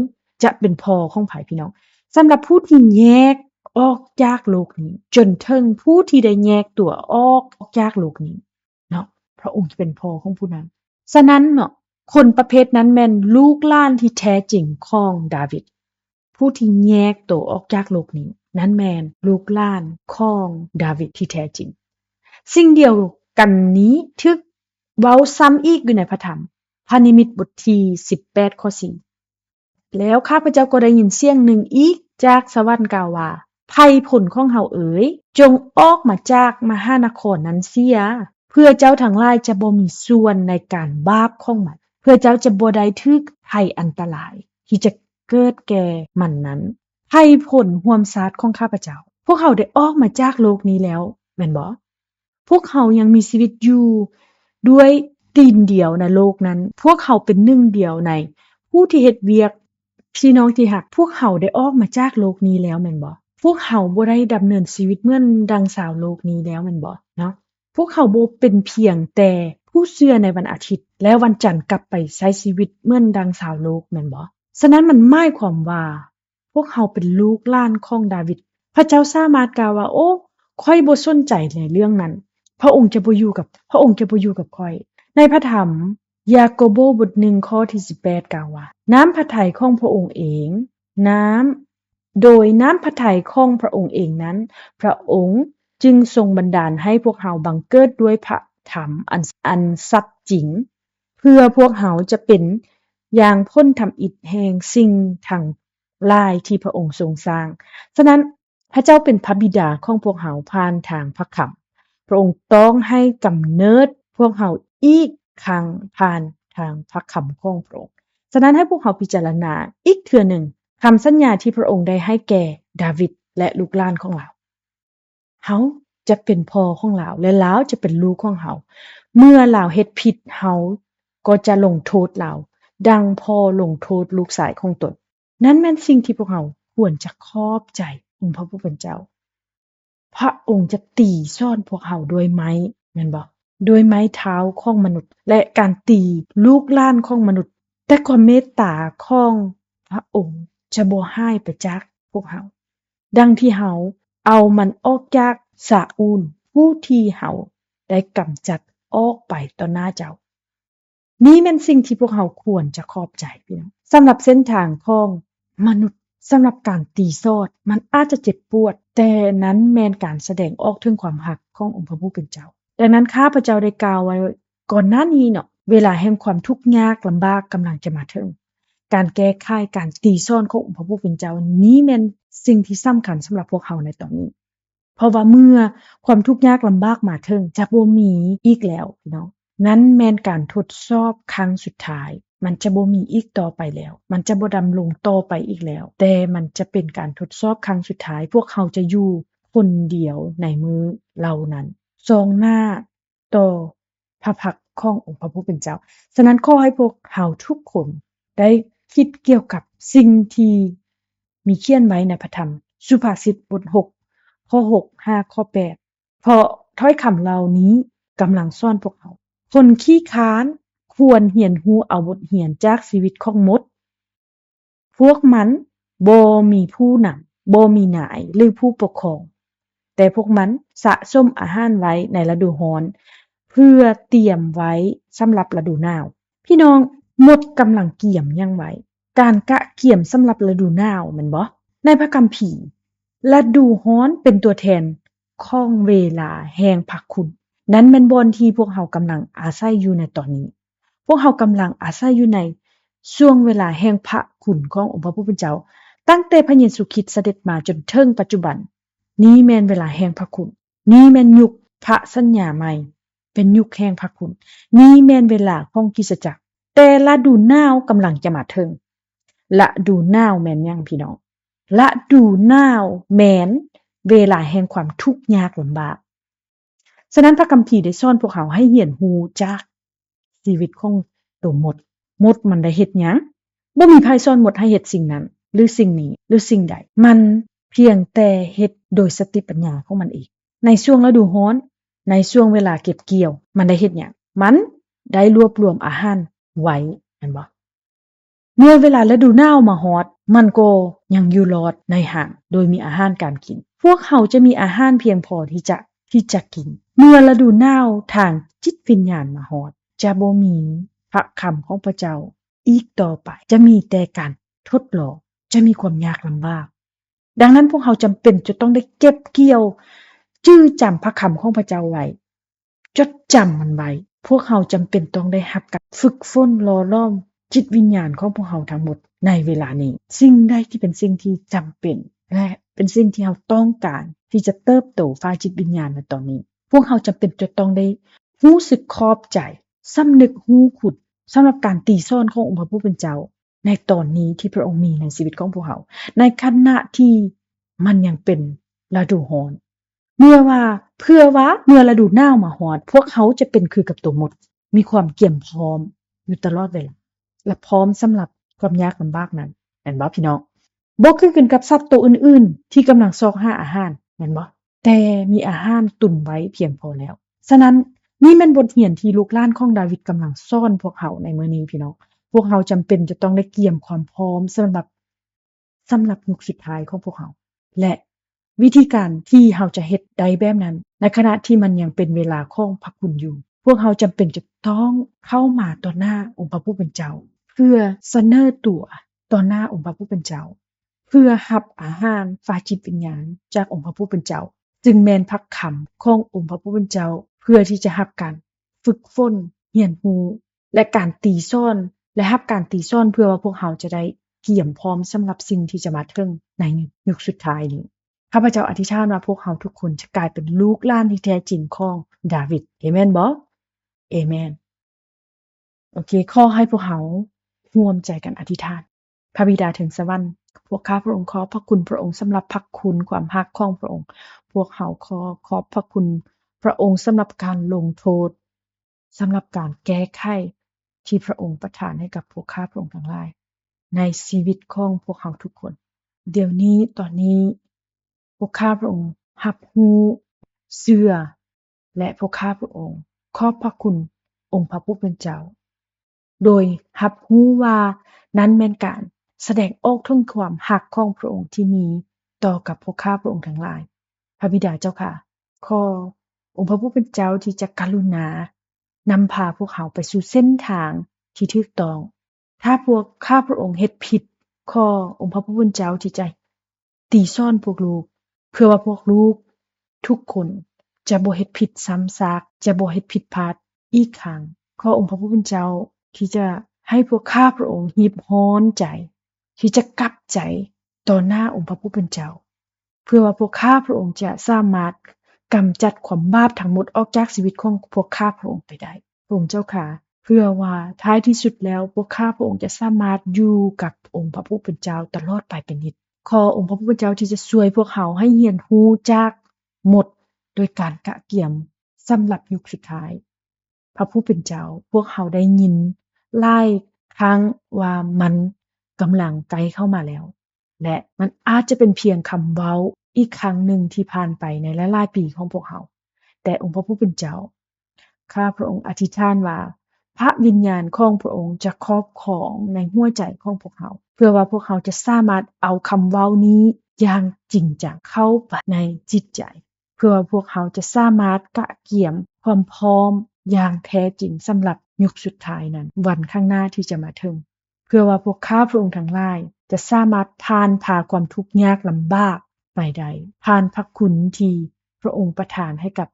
ຈະເປັນພໍ່ຂອງໃຜ, ພີ່ນ້ອງ? ສຳລັບຜູ້ທີ່ແຍກອອກຈາກໂລກນີ້, ຈົນເຖິງຜູ້ທີ່ໄດ້ແຍກຕົວອອກ, ອອກຈາກໂລກນີ້ເນາະ, ພະອົງຈະເປັນພໍ່ຂອງຜູ້ນັ້ນ. ສະນັ້ນເນາະ, ຄົນປະເພດນັ້ນແມ່ນລູກຫຼານທີ່ແທ້ຈິງຂອງດາວິດ. ຜູ້ທີ່ແຍກໂຕອອກຈາກໂລກນີ້, ນັ້ນແມ່ນລູກຫຼານຂອງດາວິດທີ່ແທ້ຈິງ. ສິ່ງດຽວກັນນີ້ຖືກເວົ້າຊ້ຳອີກຢູ່ໃນພະທຳພະນິມິດບົດທີສິບແປດ ຂໍ້ສີ່ ແລ້ວຂ້າພະເຈົ້າກໍໄດ້ຍິນສຽງໜຶ່ງອີກຈາກສະຫວັນກ່າວວ່າ, ໄພພົນຂອງເຮົາເອີຍ, ຈົ່ງອອກມາຈາກມະຫານະຄອນນັ້ນເສຍ, ເພື່ອເຈົ້າທັງຫຼາຍຈະບໍ່ມີສ່ວນໃນການບາບຂອງມັນ, ເພື່ອເຈົ້າຈະບໍ່ໄດ້ຖືກໄພອັນຕະລາຍທີ່ຈະ ເກີດແກ່ມັນນັ້ນ, ໄພພົນຮ່ວມຊາດຂອງຂ້າພະເຈົ້າ. ພວກເຮົາໄດ້ອອກມາຈາກໂລກນີ້ແລ້ວ, ແມ່ນບໍ່? ພວກເຮົາຍັງມີຊີວິດຢູ່ດ້ວຍຕີນດຽວໃນໂລກນັ້ນ. ພວກເຮົາເປັນໜຶ່ງດຽວໃນຜູ້ທີ່ເຮັດວຽກ. ພີ່ນ້ອງທີ່ຮັກ, ພວກເຮົາໄດ້ອອກມາຈາກໂລກນີ້ແລ້ວ, ແມ່ນບໍ່? ພວກເຮົາບໍ່ໄດ້ດຳເນີນຊີວິດເໝືອນດັ່ງຊາວໂລກນີ້ແລ້ວ, ແມ່ນບໍ່? ເນາະ. ພວກເຮົາບໍ່ເປັນພຽງແຕ່ຜູ້ເຊື່ອໃນວັນອາທິດ ແລະ ວັນຈັນກັບໄປໃຊ້ຊີວິດເໝືອນດັ່ງຊາວໂລກ, ແມ່ນບໍ່? ສະນັ້ນມັນໝາຍຄວາມວ່າ ພວກເຮົາເປັນລູກຫຼານຂອງດາວິດ. ພະເຈົ້າສາມາດກ່າວວ່າ, ໂອ້, ຂ້ອຍບໍ່ສົນໃຈໃນເລື່ອງນັ້ນ. ພະອົງຈະບໍ່ຢູ່ກັບ, ພະອົງຈະບໍ່ຢູ່ກັບຂ້ອຍ. ໃນພະທຳຢາໂກໂບບົດໜຶ່ງ ຂໍ້ທີສິບແປດ ກ່າວວ່າ, ນ້ຳພະໄທຂອງພະອົງເອງ, ນ້ຳ ໂດຍນ້ຳພະໄທຂອງພະອົງເອງນັ້ນ, ພະອົງຈຶ່ງຊົງບັນດານໃຫ້ພວກເຮົາບັງເກີດດ້ວຍພະທຳອັນ, ອັນສັດຈິງ, ເພື່ອພວກເຮົາຈະເປັນຢ່າງຜົນທຳອິດແຫ່ງສິ່ງທັງຫຼາຍທີ່ພະອົງຊົງສ້າງ. ສະນັ້ນ, ພະເຈົ້າເປັນພະບິດາຂອງພວກເຮົາຜ່ານທາງພະຄຳ. ພະອົງຕ້ອງໃຫ້ກຳເນີດພວກເຮົາອີກຄັ້ງຜ່ານທາງພະຄຳຂອງພະອົງ. ສະນັ້ນໃຫ້ພວກເຮົາພິຈາລະນາອີກເທື່ອໜຶ່ງ ຄຳສັນຍາທີ່ພະອົງໄດ້ໃຫ້ແກ່ດາວິດ ແລະ ລູກຫຼານຂອງລາວ. ເຮົາຈະເປັນພໍ່ຂອງລາວ ແລະ ລາວຈະເປັນລູກຂອງເຮົາ. ເມື່ອລາວເຮັດຜິດ, ເຮົາກໍຈະລົງໂທດລາວ ດັ່ງພໍ່ລົງໂທດລູກຊາຍຂອງຕົນ. ນັ້ນແມ່ນສິ່ງທີ່ພວກເຮົາຄວນຈະຂອບໃຈອົງພະຜູ້ເປັນເຈົ້າ. ພະອົງຈະຕີສອນພວກເຮົາດ້ວຍໄມ້, ແມ່ນບໍ່? ດ້ວຍໄມ້ເທົ້າຂອງມະນຸດ ແລະ ການຕີລູກຫຼານຂອງມະນຸດ, ແຕ່ຄວາມເມດຕາຂອງພະອົງຈະບໍ່ຫາຍໄປຈາກພວກເຮົາ, ດັ່ງທີ່ເຮົາເອົາມັນອອກຈາກຊາອູນ, ຜູ້ທີ່ເຮົາໄດ້ກຳຈັດອອກໄປຕໍ່ໜ້າເຈົ້າ. ນີ້ແມ່ນສິ່ງທີ່ພວກເຮົາຄວນຈະຂອບໃຈ, ພີ່ນ້ອງ. ສຳລັບເສັ້ນທາງຂອງມະນຸດ, ສຳລັບການຕີສອດ, ມັນອາດຈະເຈັບປວດ, ແຕ່ນັ້ນແມ່ນການສະແດງອອກເຖິງຄວາມຮັກຂອງອົງພະຜູ້ເປັນເຈົ້າ. ດັ່ງນັ້ນ ຂ້າພະເຈົ້າໄດ້ກ່າວໄວ້ກ່ອນໜ້ານີ້ເນາະ, ເວລາແຫ່ງຄວາມທຸກຍາກລຳບາກກຳລັງຈະມາເຖິງ. ການແກ້ໄຂ, ການຕີສອນຂອງອົງພະຜູ້ເປັນເຈົ້າ, ນີ້ແມ່ນສິ່ງທີ່ສຳຄັນສຳລັບພວກເຮົາໃນຕອນນີ້. ເພາະວ່າເມື່ອຄວາມທຸກຍາກລຳບາກມາເຖິງ, ຈະບໍ່ມີອີກແລ້ວ, ພີ່ນ້ອງ. ນັ້ນແມ່ນການທົດສອບຄັ້ງສຸດທ້າຍ. ມັນຈະບໍ່ມີອີກຕໍ່ໄປແລ້ວ. ມັນຈະບໍ່ດຳລົງຕໍ່ໄປອີກແລ້ວ. ແຕ່ມັນຈະເປັນການທົດສອບຄັ້ງສຸດທ້າຍ. ພວກເຮົາຈະຢູ່ຄົນດຽວໃນມື້ເຫຼົ່ານັ້ນ, ຊອງໜ້າຕໍ່ພະພັກຂອງອົງພະຜູ້ເປັນເຈົ້າ. ສະນັ້ນ ຂໍໃຫ້ພວກເຮົາທຸກຄົນໄດ້ຄິດກ່ຽວກັບສິ່ງທີ່ມີຂຽນໄວ້ໃນພະທຳສຸພາສິດບົດຫົກ ຂໍ້ຫົກ ຫາຂໍ້ແປດ. ເພາະຖ້ອຍຄຳເຫຼົ່ານີ້ກຳລັງສອນພວກເຮົາ, ຄົນຂີ້ຄ້ານຄວນຮຽນຮູ້ເອົາບົດຮຽນຈາກຊີວິດຂອງມົດ. ພວກມັນບໍ່ມີຜູ້ນຳ, ບໍ່ມີນາຍ ຫຼື ຜູ້ປົກຄອງ, ແຕ່ພວກມັນສະສົມອາຫານໄວ້ໃນລະດູຮ້ອນ ເພື່ອຕຽມໄວ້ສຳລັບລະດູໜາວ. ພີ່ນ້ອງ, ມົດກຳລັງກຽມຫຍັງໄວ້? ການກະກຽມສຳລັບລະດູໜາວ, ແມ່ນບໍ່? ໃນພະຄຳພີ, ລະດູຮ້ອນເປັນຕົວແທນຂອງເວລາແຫ່ງພະຄຸນ. ນັ້ນແມ່ນບ່ອນທີ່ພວກເຮົາກຳລັງອາໄສຢູ່ໃນຕອນນີ້. ພວກເຮົາກຳລັງອາໄສຢູ່ໃນຊ່ວງເວລາແຫ່ງພະຄຸນຂອງອົງພະຜູ້ເປັນເຈົ້າ, ຕັ້ງແຕ່ພະເຢຊູຄຣິດສະເດັດມາຈົນເຖິງປັດຈຸບັນ. ນີ້ແມ່ນເວລາແຫ່ງພະຄຸນ. ນີ້ແມ່ນຍຸກພະສັນຍາໃໝ່, ເປັນຍຸກແຫ່ງພະຄຸນ. ນີ້ແມ່ນເວລາຂອງຄຣິສຕະຈັກ, ແຕ່ລະດູໜາວກຳລັງຈະມາເຖິງ. ລະດູໜາວແມ່ນຫຍັງ, ພີ່ນ້ອງ? ລະດູໜາວແມ່ນເວລາແຫ່ງຄວາມທຸກຍາກລຳບາກ. ສະນັ້ນ ພະຄຳພີໄດ້ສອນພວກເຮົາໃຫ້ຮຽນຮູ້ຈາກຊີວິດຂອງໂຕມົດ. ມົດມັນໄດ້ເຮັດຫຍັງ? ບໍ່ມີໃຜສອນມົດໃຫ້ເຮັດສິ່ງນັ້ນ ຫຼື ສິ່ງນີ້ ຫຼື ສິ່ງໃດ. ມັນພຽງແຕ່ເຮັດໂດຍສະຕິປັນຍາຂອງມັນເອງ. ໃນຊ່ວງລະດູຮ້ອນ, ໃນຊ່ວງເວລາເກັບກ່ຽວ, ມັນໄດ້ເຮັດຫຍັງ? ມັນໄດ້ລວບລວມອາຫານໄວ້, ແມ່ນບໍ່? ເມື່ອເວລາລະດູໜາວມາຮອດ, ມັນກໍຍັງຢູ່ລອດໃນຫາງໂດຍມີອາຫານການກິນ. ພວກເຮົາຈະມີອາຫານພຽງພໍທີ່ຈະ, ທີ່ຈະກິນ. ເມື່ອລະດູໜາວທາງຈິດວິນຍານມາຮອດ, ຈະບໍ່ມີພະຄຳຂອງພະເຈົ້າອີກຕໍ່ໄປ. ຈະມີແຕ່ການທົດລອງ, ຈະມີຄວາມຍາກລຳບາກ. ດັ່ງນັ້ນ ພວກເຮົາຈຳເປັນຈະຕ້ອງໄດ້ເກັບກ່ຽວ, ຈື່ຈຳພະຄຳຂອງພະເຈົ້າໄວ້. ຈົດຈຳມັນໄວ້. ພວກເຮົາຈຳເປັນຕ້ອງໄດ້ຮັບການຝຶກຝົນຫຼໍ່ຫຼອມຈິດວິນຍານຂອງພວກເຮົາທັງໝົດໃນເວລານີ້. ສິ່ງໃດທີ່ເປັນສິ່ງທີ່ຈຳເປັນ ແລະ ເປັນສິ່ງທີ່ເຮົາຕ້ອງການທີ່ຈະເຕີບໂຕຝ່າຍຈິດວິນຍານໃນຕອນນີ້, ພວກເຮົາຈຳເປັນຈະຕ້ອງໄດ້ຮູ້ສຶກຂອບໃຈ, ສຳນຶກຮູ້ຄຸນສຳລັບການຕີສອນຂອງອົງພະຜູ້ເປັນເຈົ້າໃນຕອນນີ້ທີ່ພະອົງມີໃນຊີວິດຂອງພວກເຮົາ, ໃນຂະນະທີ່ມັນຍັງເປັນລະດູຮ້ອນ. ເມື່ອວ່າ, ເພື່ອວ່າເມື່ອລະດູໜາວມາຮອດ, ພວກເຮົາຈະເປັນຄືກັບໂຕມົດ, ມີຄວາມກຽມພ້ອມຢູ່ຕະຫຼອດເວລາ ແລະ ພ້ອມສຳລັບຄວາມຍາກລຳບາກນັ້ນ, ແມ່ນບໍ່ ພີ່ນ້ອງ? ບໍ່ຄືກັນກັບສັດໂຕອື່ນໆທີ່ກຳລັງຊອກຫາອາຫານ, ແມ່ນບໍ່? ແຕ່ມີອາຫານຕຸນໄວ້ພຽງພໍແລ້ວ. ສະນັ້ນ, ນີ້ແມ່ນບົດຮຽນທີ່ລູກຫຼານຂອງດາວິດກຳລັງສອນພວກເຮົາໃນມື້ນີ້, ພີ່ນ້ອງ. ພວກເຮົາຈຳເປັນຈະຕ້ອງໄດ້ກຽມຄວາມພ້ອມສຳລັບ ສຳລັບຍຸກສຸດທ້າຍຂອງພວກເຮົາ ແລະ ວິທີການທີ່ເຮົາຈະເຮັດໄດ້ແບບນັ້ນ ໃນຂະນະທີ່ມັນຍັງເປັນເວລາຂອງພະຄຸນຢູ່, ພວກເຮົາຈຳເປັນຈະຕ້ອງເຂົ້າມາຕໍ່ໜ້າອົງພະຜູ້ເປັນເຈົ້າ ເພື່ອສະເໜີຕົວຕໍ່ໜ້າອົງພະຜູ້ເປັນເຈົ້າ ເພື່ອຮັບອາຫານຝ່າຍຈິດວິນຍານຈາກອົງພະຜູ້ເປັນເຈົ້າ, ຊຶ່ງແມ່ນພະຄຳຂອງອົງພະຜູ້ເປັນເຈົ້າ, ເພື່ອທີ່ຈະຮັບການຝຶກຝົນ, ຮຽນຮູ້ ແລະ ການຕີສອນ ແລະ ຮັບການຕີສອນ ເພື່ອວ່າພວກເຮົາຈະໄດ້ກຽມພ້ອມສຳລັບສິ່ງທີ່ຈະມາເຖິງໃນຍຸກສຸດທ້າຍນີ້. ຂ້າພະເຈົ້າອະທິຖານວ່າພວກເຮົາທຸກຄົນຈະກາຍເປັນລູກຫຼານທີ່ແທ້ຈິງຂອງດາວິດ. ເອເມນບໍ່? ເອເມນ. ໂອເຄ, ຂໍໃຫ້ພວກເຮົາຮ່ວມໃຈກັນອະທິຖານ. ພະບິດາເທິງສະຫວັນ, ພວກຂ້າພະອົງຂອບພະຄຸນພະອົງສຳລັບພະຄຸນຄວາມຮັກຂອງພະອົງ. ພວກເຮົາຂໍຂອບພະຄຸນພະອົງສຳລັບການລົງໂທດ, ສຳລັບການແກ້ໄຂທີ່ພະອົງປະທານໃຫ້ກັບພວກຂ້າພະອົງທັງຫຼາຍ ໃນຊີວິດຂອງພວກເຮົາທຸກຄົນ. ດຽວນີ້, ຕອນນີ້, ພວກຂ້າພະອົງຮັບຮູ້, ເຊື່ອ ແລະ ພວກຂ້າພະອົງຂອບພະຄຸນອົງພະຜູ້ເປັນເຈົ້າ, ໂດຍຮັບຮູ້ວ່ານັ້ນແມ່ນການສະແດງອອກເຖິງຄວາມຮັກຂອງພະອົງທີ່ມີຕໍ່ກັບພວກຂ້າພະອົງທັງຫຼາຍ. ພະບິດາເຈົ້າຂ້າ, ຂໍອົງພະຜູ້ເປັນເຈົ້າທີ່ຈະກະລຸນານຳພາພວກເຮົາໄປສູ່ເສັ້ນທາງ ທີ່ຖືກຕ້ອງ. ຖ້າພວກຂ້າພະອົງເຮັດຜິດ, ຂໍອົງພະຜູ້ເປັນເຈົ້າທີ່ຈະຕີສອນພວກລູກ, ເພື່ອວ່າພວກລູກທຸກຄົນຈະບໍ່ເຮັດຜິດຊ້ຳຊາກ, ຈະບໍ່ເຮັດຜິດພາດອີກຄັ້ງ. ຂໍອົງພະຜູ້ເປັນເຈົ້າທີ່ຈະໃຫ້ພວກຂ້າພະອົງຮີບຮ້ອນໃຈ, ທີ່ຈະກັບໃຈຕໍ່ໜ້າອົງພະຜູ້ເປັນເຈົ້າ, ເພື່ອວ່າພວກຂ້າພະອົງຈະສາມາດກຳຈັດຄວາມບາບທັງໝົດອອກຈາກຊີວິດຂອງພວກຂ້າພະອົງໄປໄດ້. ພະອົງເຈົ້າຂ້າ, ເພື່ອວ່າທ້າຍທີ່ສຸດແລ້ວ ພວກຂ້າພະອົງຈະສາມາດຢູ່ກັບອົງພະຜູ້ເປັນເຈົ້າຕະຫຼອດໄປເປັນນິດ. ຂໍອົງພະຜູ້ເປັນເຈົ້າທີ່ຈະຊ່ວຍພວກເຮົາໃຫ້ຮຽນຮູ້ຈາກມົດໂດຍການກະກຽມສຳລັບຍຸກສຸດທ້າຍ. ພະຜູ້ເປັນເຈົ້າ, ພວກເຮົາໄດ້ຍິນຫຼາຍຄັ້ງວ່າມັນກຳລັງໃກ້ເຂົ້າມາແລ້ວ. ແລະ ມັນອາດຈະເປັນພຽງຄຳເວົ້າອີກຄັ້ງໜຶ່ງທີ່ຜ່ານໄປໃນຫຼາຍໆປີຂອງພວກເຮົາ, ແຕ່ອົງພະຜູ້ເປັນເຈົ້າ, ຂ້າພະອົງອະທິຖານວ່າ ພະວິນຍານຂອງພະອົງຈະຄອບຄອງໃນຫົວໃຈຂອງພວກເຮົາ, ເພື່ອວ່າພວກເຮົາຈະສາມາດເອົາຄຳເວົ້ານີ້ຢ່າງຈິງຈັງເຂົ້າໄປໃນຈິດໃຈ, ເພື່ອວ່າພວກເຮົາຈະສາມາດກະກຽມຄວາມພ້ອມຢ່າງແທ້ຈິງສຳລັບຍຸກສຸດທ້າຍນັ້ນ, ວັນຂ້າງໜ້າທີ່ຈະມາເຖິງ. ເພື່ອວ່າພວກຂ້າພະອົງທັງຫຼາຍຈະສາມາດຜ່ານຜ່າຄວາມທຸກຍາກລຳບາກໄປໄດ້, ຜ່ານພະຄຸນທີ່ພະອົງປະທານໃຫ້ກັບ,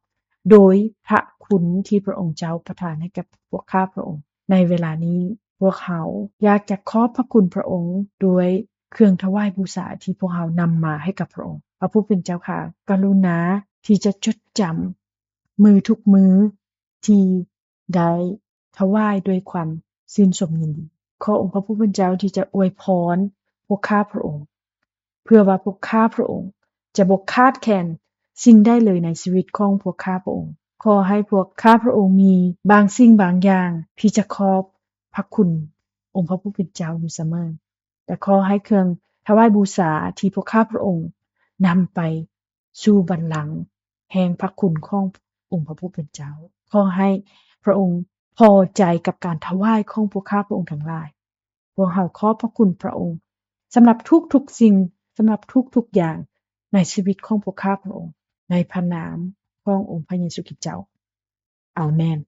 ໂດຍພະຄຸນທີ່ພະອົງເຈົ້າປະທານໃຫ້ກັບພວກຂ້າພະອົງໃນເວລານີ້. ພວກເຮົາຢາກຈະຂອບພະຄຸນພະອົງດ້ວຍເຄື່ອງຖວາຍບູຊາທີ່ພວກເຮົານຳມາໃຫ້ກັບພະອົງ. ພະຜູ້ເປັນເຈົ້າຂ້າ, ກະລຸນາທີ່ຈະຈົດຈຳມື້ທຸກມື້ ທີ່ໄດ້ຖວາຍດ້ວຍຄວາມຊື່ນຊົມຍິນດີ. ຂໍອົງພະຜູ້ເປັນເຈົ້າທີ່ຈະອວຍພອນພວກຂ້າພະອົງ, ເພື່ອວ່າພວກຂ້າພະອົງຈະບໍ່ຂາດແຄນສິ່ງໃດເລີຍໃນຊີວິດຂອງພວກຂ້າພະອົງ. ຂໍໃຫ້ພວກຂ້າພະອົງມີບາງສິ່ງບາງຢ່າງທີ່ຈະຂອບພະຄຸນອົງພະຜູ້ເປັນເຈົ້າຢູ່ສະເໝີ, ແລະ ຂໍໃຫ້ເຄື່ອງຖວາຍບູຊາທີ່ພວກຂ້າພະອົງນຳໄປ ສູ່ບັນລັງແຫ່ງພະຄຸນຂອງອົງພະຜູ້ເປັນເຈົ້າ. ຂໍໃຫ້ພະອົງພໍໃຈກັບການຖວາຍຂອງພວກຂ້າພະອົງທັງຫຼາຍ. ພວກເຮົາຂອບພະຄຸນພະອົງສຳລັບທຸກໆສິ່ງ, ສຳລັບທຸກໆຢ່າງໃນຊີວິດຂອງພວກຂ້າພະອົງ, ໃນພະນາມຂອງອົງພະເຢຊູຄຣິດເຈົ້າ. ອາເມນ.